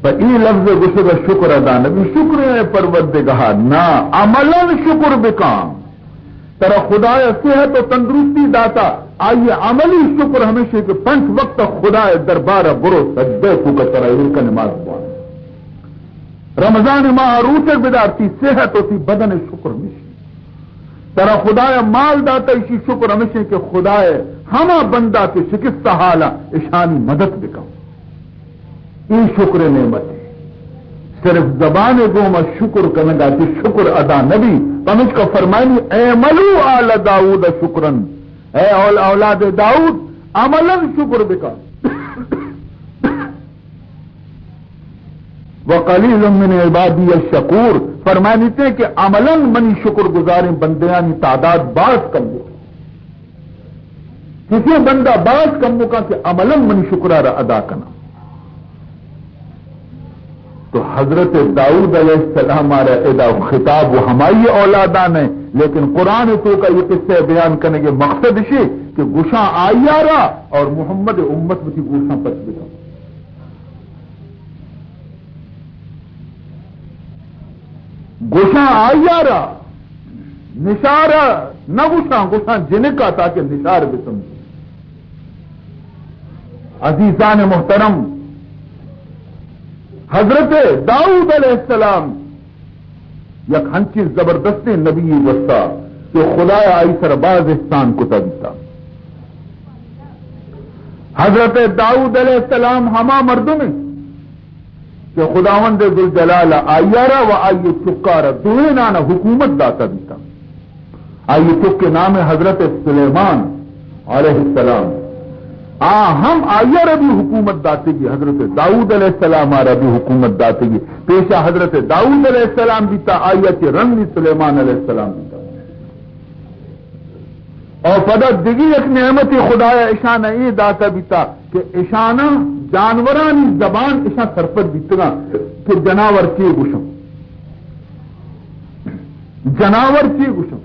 پہ اے لفظ گوشگ ء شکر ادا نبی، شکر اے پروردگار، نا، عملاً شکر بکاں۔ ترا خدایا صحت و تندرستی داتا، آئی عملی شکر ہمیشہ کہ پنچ وقت خدای دربار برو سجدہ کو کہ ترا ایرک نماز بوان۔ رمضان ماہ روچگ بدار، تی صحت و تی بدن شکر مشی۔ ترا خدایا مال داتا، اشی شکر ہمیشہ کہ خدای ہما بندہ کہ شکست حالا اشانی مدد بکن۔ اے شکر نعمت ہے۔ صرف زبان گوما شکر کنگا کہ شکر ادا نبی۔ پمشکا فرمانی، اعملوا آل داؤد شکرا۔ اے اول-، اولاد داؤد، عملاً شکر بکن۔ وقلیل من عبادی الشکور، فرمانیتے کہ عملاً منی شکر گزاریں بندیانی تعداد باز کم بو۔ کسے بندہ باز کم بکا کہ عملاً منی شکرا را ادا کنا۔ تو حضرت داؤد علیہ السلام آرا ادا خطاب و ہمائی اولادان ہے، لیکن قرآن تو کا یہ قصہ بیان کرنے کے مقصد شے کہ گشاں آئی آرا اور محمد امت بتی گوشاں پچ بکن۔ گوشاں آئی آرا نشار نہ گوشاں، گوشاں جنکا، تاکہ نشار بہ سمجھے۔ عزیزان محترم، حضرت داؤد علیہ السلام یک ہنچیں زبردستیں نبی گوستا کہ خدایا آئی سر باز احسان کتا بیتا۔ حضرت داؤد علیہ السلام ہما مردم انت کہ خداوند ذوالجلال آئیارا و آئی چکارا دوئینانا حکومت داتا بیتا۔ آئی چک نام حضرت سلیمان علیہ السلام۔ آ ہم آئیارا بھی حکومت داتگی، حضرت داؤد علیہ السلام آرا بھی حکومت داتگی۔ پیشا حضرت داؤد علیہ السلام بیتا، آئی چہ رندی سلیمان علیہ السلام بیتا۔ اور پدا دگی یک نعمت خدایا اشانا اے داتا بیتا کہ اشانا جانورانی زبان اشان سرپد بیتگا کہ جناور چے گوشن، جناور چے گوشن۔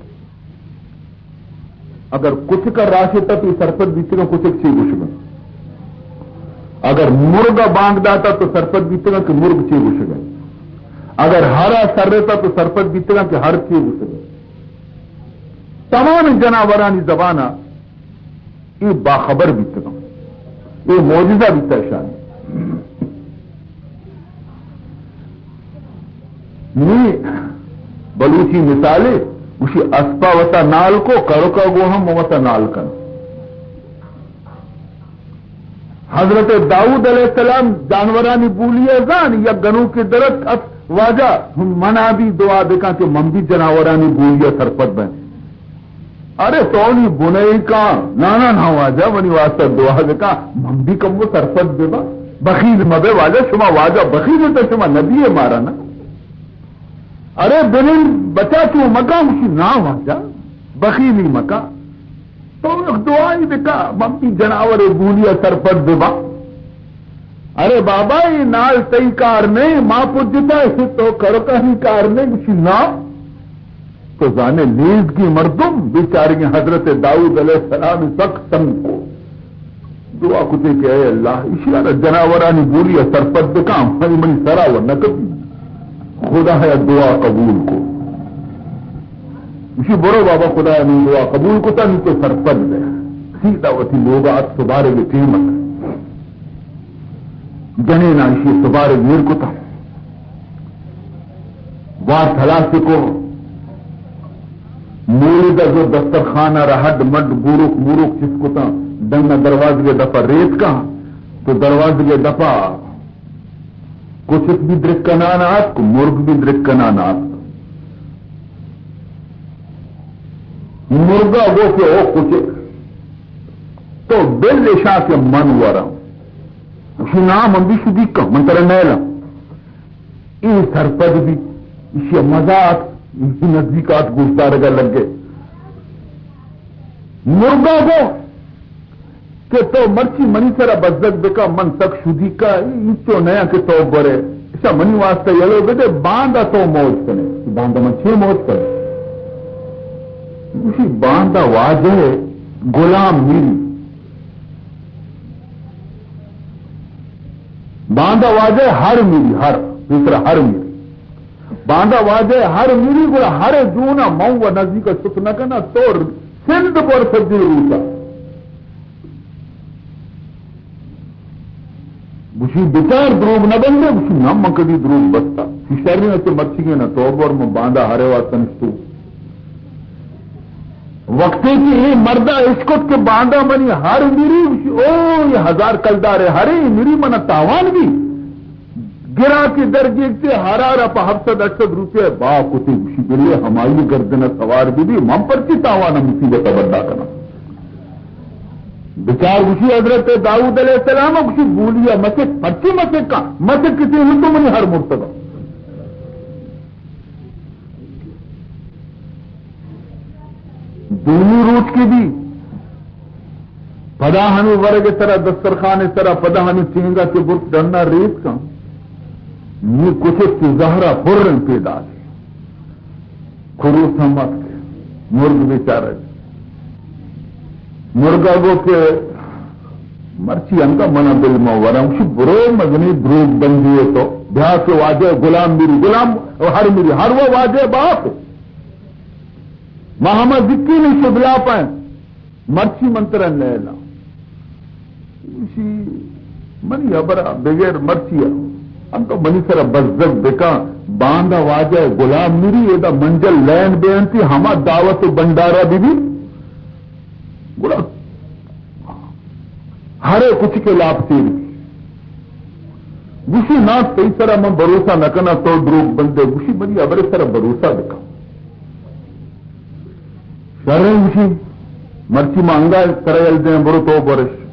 اگر کچک راشتا تو سرپد بیتگا کچک چے گوشگا۔ اگر مرگ بانگ داتا تو سرپد بیتگا کہ مرگ چے گوشگا۔ اگر ہرا سرتا تو سرپد بیتگا کہ ہر چے گوشگا۔ تمام جناورانی زبانا اے باخبر بیتگاں۔ اے معجزہ بیتا اشانی۔ نی بلوچی مثالے، گوشی اسپا وتا نال کو، کروکا گو ہم وتا نال کن۔ حضرت داؤد علیہ السلام جانورانی بولی ء زان، یک گنوکے درت ات، واجہ، منا بھی دعا بکن کہ من بھی جناورانی بولی ء سرپد بیں۔ ارے تو نی بنئی کن، نا، نا، نا، واجہ، منی واسطہ دعا بکن، من بھی کمو سرپد ببا۔ بخیل مبے واجہ، شما واجہ بخیل تو شما نبی مارا نا۔ ارے بنین بچا چو مکن، گوشی نا واجہ، بخیلی مکن۔ تو یک دعائی بکن، من بھی جناور بولی ء سرپد ببا۔ ارے بابا، اے نال تئی کار نہ، ما پجتا، اے تو کروکانی کار نہ، گوشی نا۔ تو زانے لیزگی مردم بیچارگیں حضرت داؤد علیہ السلام سک تنگ کو۔ دعا کتے کہ اے اللہ، اشیارا جناورانی بولی ء سرپد بکن، منی، منی سرا و نہ کپی۔ خدایا دعا قبول کو۔ گوشی برو بابا، خدایا منی دعا قبول کتا، نی تو سرپد بے۔ سیدھا وتی لوگا ات، سبارگ ٹیم ات۔ جنینا ایشی سبارگ ایر کتا۔ وارت ہلاس کو۔ مولد ء زو دسترخان ء را ہڈ مڈ گوروک موروک چست کتاں۔ ڈن ء دروازگ ء دپ ء ریتکاں تو دروازگ ء دپ ء کچک بھی درکنان آتک، مرگ بھی درکنان آتک۔ مرگ ء گو کہ او کچک، تو بل اشاں کہ من وراں۔ گوشی نا، من بھی شدیکاں، من ترا نیلاں۔ اے سرپد بیت، ایشی ء مزہ آت، ایشی نزدیک آت، گوشدارگ ء لگے۔ مرگ ء گو کہ تو مرچی منی سرا بزگ بکن، من سک شدیکاں، اینچو نیاں کہ تو برے۔ اشاں منی واسطہ یلو بدے، باندا تو موج کنے۔ باندا من چے موج کنے؟ گوشی باندا واجہ غلام میری۔ باندا واجہ ہر میری، ہر، پیسرا ہر میری۔ باندا واجہ ہر میری، گڑا ہر جونا من و نزدیک شت نہ کنا، تو سندھ پر سجے روچا۔ گوشی بچار دروگ نہ بندے، گوشی نہ من کدی دروگ بستا۔ شریں اچ مرچیگیں نہ تو بر من باندا ہرے واسطہ نشتو۔ وقتے کہ اے مردا اشکت کہ باندا منی ہر میری، گوشی او یہ ہزار کلدار ہرے میری منا تاوان بھی۔ گرا کہ در گیگتے ہرارا پہ ہفت سد ہشت سد روپیہ با کتے، گوشی بلے ہمائی گردن سوار بھی بھی، من پرچی تاوان مصیبت بندہ کنا۔ بچار گوشی حضرت داؤد علیہ السلام گوشی بولیا مسک، پرچی مسک کا؟ مسک کسی ہندو منی ہر مرتبہ۔ دومی روچ کہ بی، پدا ہمے ورگ سرا، دسترخوان سرا، پدا ہمے ٹینگا کہ برت ڈنا ریت کن، نی کچک کہ زہرا پرن پیداک۔ کروس ہم اتک، مرگ بیچارہ۔ مرگا گو کہ مرچی انگا منا بل ما وراں، گوشی برو مزنی دروگ بندی ہے تو، بیا کہ واجہ غلام میری، غلام ہر میری، ہر وہ واجہ باپ۔ ما ہما زکین شدلاپ ہیں، مرچی من ترا نیلاں۔ گوشی، منی ہبرا بغیر مرچی ء، انکو منی سرا بزگ بکن، باندا واجہ غلام میری ادا منجل لین بینتی، ہما دعوت و بنڈارا بی بی۔ گڑا ہرے کچکے لاپ تیر بی۔ گوشی، نا، تئی سرا من بھروسہ نہ کناں، تو دروگ بندے۔ گوشی، منی ہبرے سرا بھروسہ بکن۔ شریں، گوشی، مرچی ما انگا ترا یل دیں، برو تو برش۔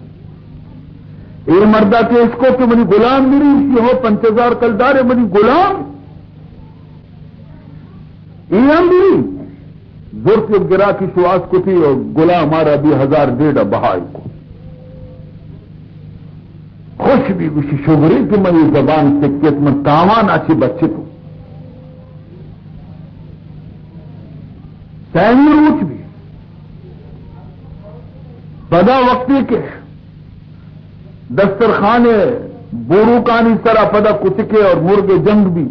اے مردا کہ اشکو کہ منی غلام میری، گوشی، ہو، پنچ ہزار کلدار منی غلام۔ اے ہم بری۔ زرت یک گراکی شواز کتی و غلام آرا بی ہزار ڈیڑھ بہائی کو۔ خوش بی، گوشی، شگری کہ منی زبان سکت، من تاوان اچی بچتو۔ سیمی روچ بی۔ پدا وقتی کہ دسترخوان بوروکانی سرا پدا کچکے اور مرگ جنگ بی۔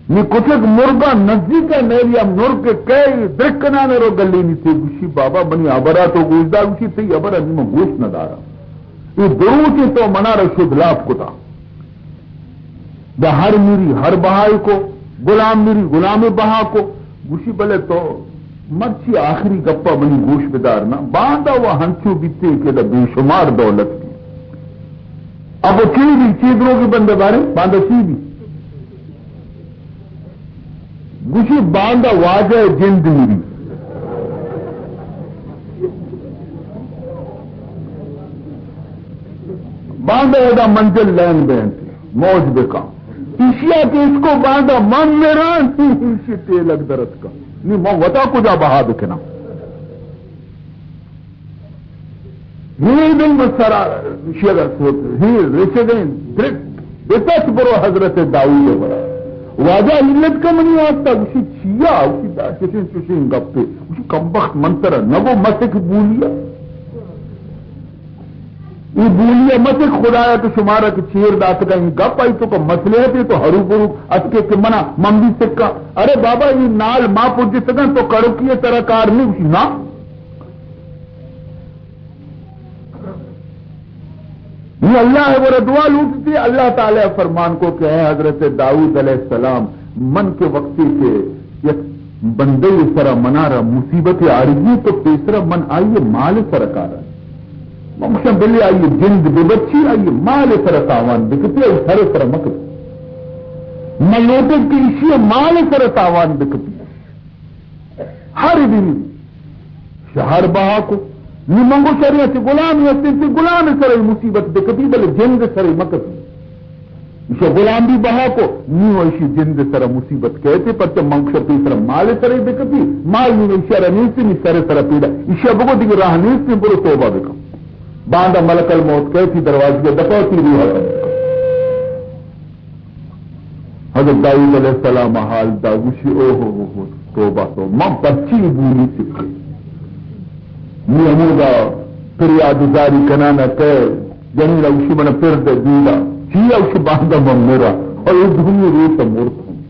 نی کچک مرگا نزدیک ہے، میری ہم مرگ کے کئی درکنان رو گلی نی تے۔ گوشی، بابا، منی ہبرا تو گوش دا؟ گوشی، تئی ہبرا نی من گوش نہ دارا۔ اے دروچے تو منا را شد لاپ کتا۔ دا ہر میری ہر بہائی کو، غلام میری غلام بہا کو۔ گوشی، بلے تو مرچی آخری گپا منی گوش بدار نا، باندا و ہنچو بیتے کہ دا بے شمار دولت بی۔ اب چی بی، چی دروگی بندے بارے، باندا چی بی؟ گوشی، باندا واجہ جند میری۔ باندا ادا منجل لین بینت، موج بکن۔ ایشیا کہ اس کو باندا من میران، ایشی ٹیلک درت کن۔ نی من وتا کجا بہا بکناں؟ ہی دل من سرا شیگر سوت، ہی رچگیں درک بپس برو حضرت داؤد برا۔ واجہ علت کا منی واسطہ؟ گوشی، چیا؟ گوشی، دا چشیں چشیں گپے۔ گوشی، کمبخت من ترا نگو مسک بولیا؟ اے بولیا مسک خدایا کہ شمارا کہ چیر داتگا، اے گپ آئی تو کہ مصلحت ہے تو ہرو برو اتکے کہ منا من بھی سکا۔ ارے بابا، اے نال ما پجتگا تو کڑکی ترا کار نہیں؟ گوشی، نا۔ نی اللہ ء گورا دعا لوٹتی، اللہ تعالی فرمان کو کہ اے حضرت داؤد علیہ السلام، من کے وقتی کہ یک بندے سرا منارا مصیبت آرگی تو پیسرا من آئی مال سر کارا۔ من گوشاں بلے آئی جند ببچی، آئی مال سر تاوان بکتی، آئی سر سر مکتی۔ من لوٹت کہ ایشی مال سر تاوان بکتی۔ ہر دنی شہر بہا کو۔ نی من گوشاں، ارے، چہ غلامی ہستیں، چہ غلام سر مصیبت بکتی، بلے جند سر مکتی۔ ایشی غلام بھی بہا کو، نی و ایشی جند سر مصیبت کہتے، پرچہ من گوشاں پیسر مال سر بکتی، مال نی ایشی را نیستی، نی سر سر پیدا۔ ایشی بگو دیگہ راہ نیستی، برو توبہ بکن۔ باندا ملک الموت کہتی، دروازی دپا تی روح بند کن۔ حضرت داؤد علیہ السلام حال دا، گوشی، او ہو ہو ہو، توبہ تو، من پرچی بولی سکے۔ نی ہمودا پریاد زاری کنانا کہ جنین گوشی، من پر دے دیدا۔ چی گوشی؟ باندا من میرا۔ اور اے دومی روچ مرت ہوں۔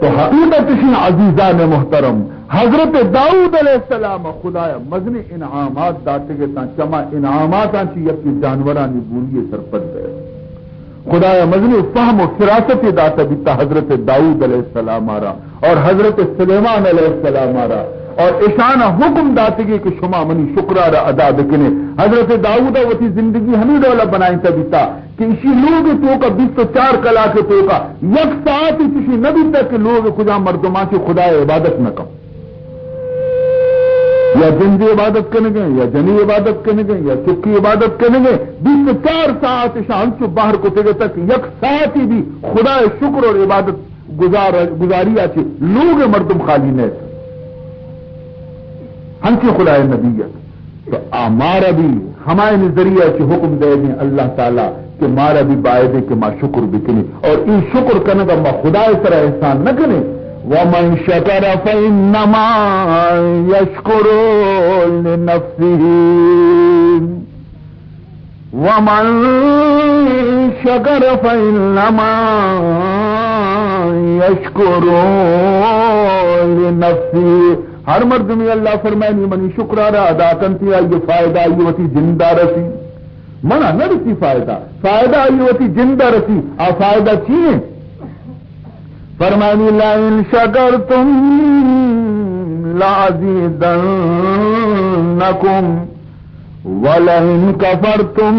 تو حقیقت شی عزیزان محترم، حضرت داؤد علیہ السلام خدایا مزنی انعامات داتگے تاں، چما انعاماتاں چی یکی جانورانی بولی سرپد گئے۔ خدایا مزنی فہم و فراست داتا بیتا حضرت داؤد علیہ السلام آرا اور حضرت سلیمان علیہ السلام آرا، اور اشانا حکم داتگی کہ شما منی شکرارا ادا بکنے۔ حضرت داؤد وتی زندگی ہمی ڈولا بنائیتا بیتا کہ اشی لوگ توکا بیست و چار کلاک توکا یک ساعت چشی نہ بیتا کہ لوگ کجام مردمان چی خدای عبادت نہ کن۔ یا جندے عبادت کنگیں، یا جنی عبادت کنگیں، یا چکی عبادت کنگیں، بیست و چار ساعت اشاں انچو بہر کتگ اتگ کہ یک ساعتی بھی خدای شکر اور عبادت گزار، گزاری آ چی لوگ مردم خالی نیت۔ ہنچی خدای نبی ات۔ تو آ مارا بھی ہمائے ذریعہ چی حکم دے دیں اللہ تعالی کہ مارا بھی بایدے کہ ما شکر بکنی، اور ای شکر کنگا ما خدای سرا احسان نہ کنے۔ ومن شکر فانما یشکر لنفسه۔ ومن شكر فإنما يشكر لنفسه۔ ہر مردمی، اللہ فرمائنی، منی شکرا را ادا کنتی، آئی فائدہ آئی وتی جندا رسی۔ منا نہ رسی فائدہ، فائدہ آئی وتی جندا رسی۔ آ فائدہ چی ہے؟ فرمائنی، لئن شکرتم لازیدنکم ولئن کفرتم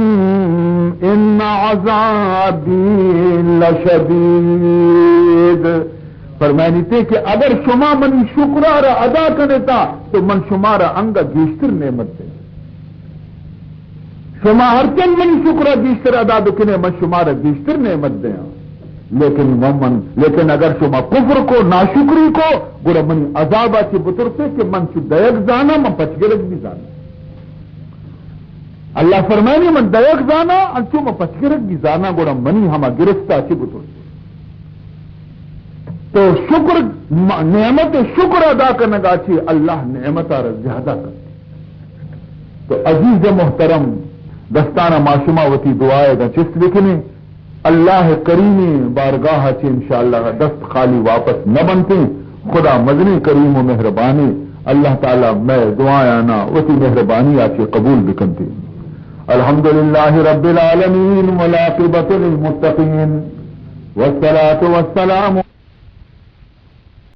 ان عذابی لشدید۔ فرمائنی تے کہ اگر شما منی شکرا را ادا کنتا تو من شما را انگا گیشتر نعمت دیں۔ شما ہرچند منی شکرا گیشتر ادا بکنے، من شما را گیشتر نعمت دیاں۔ لیکن من، من، لیکن اگر شما کفر کو، ناشکری کو، گڑا منی عذابا چی بترسے کہ من چو دئیگ زاناں، من پچگرگ بھی زاناں۔ اللہ فرمانی، من دئیگ زاناں، انچو من پچگرگ بھی زاناں، گڑا منی ہما گرفتا چی بترسے۔ تو شکر، م-، نعمت شکر ادا کنگا چی اللہ نعمتا را زیادہ کرتے۔ تو عزیز محترم، دستانا ما شما وتی دعائے گا چست بکنیں۔ اللہ کریم بارگاہ چہ انشاءاللہ دست خالی واپس نہ بنتیں۔ خدا مزنیں کریم و مہربانے۔ اللہ تعالی مئے دعایانا وتی مہربانی آ چہ قبول بکنتے۔ الحمدللہ رب العالمین والعاقبۃ للمتقین والصلاۃ والسلام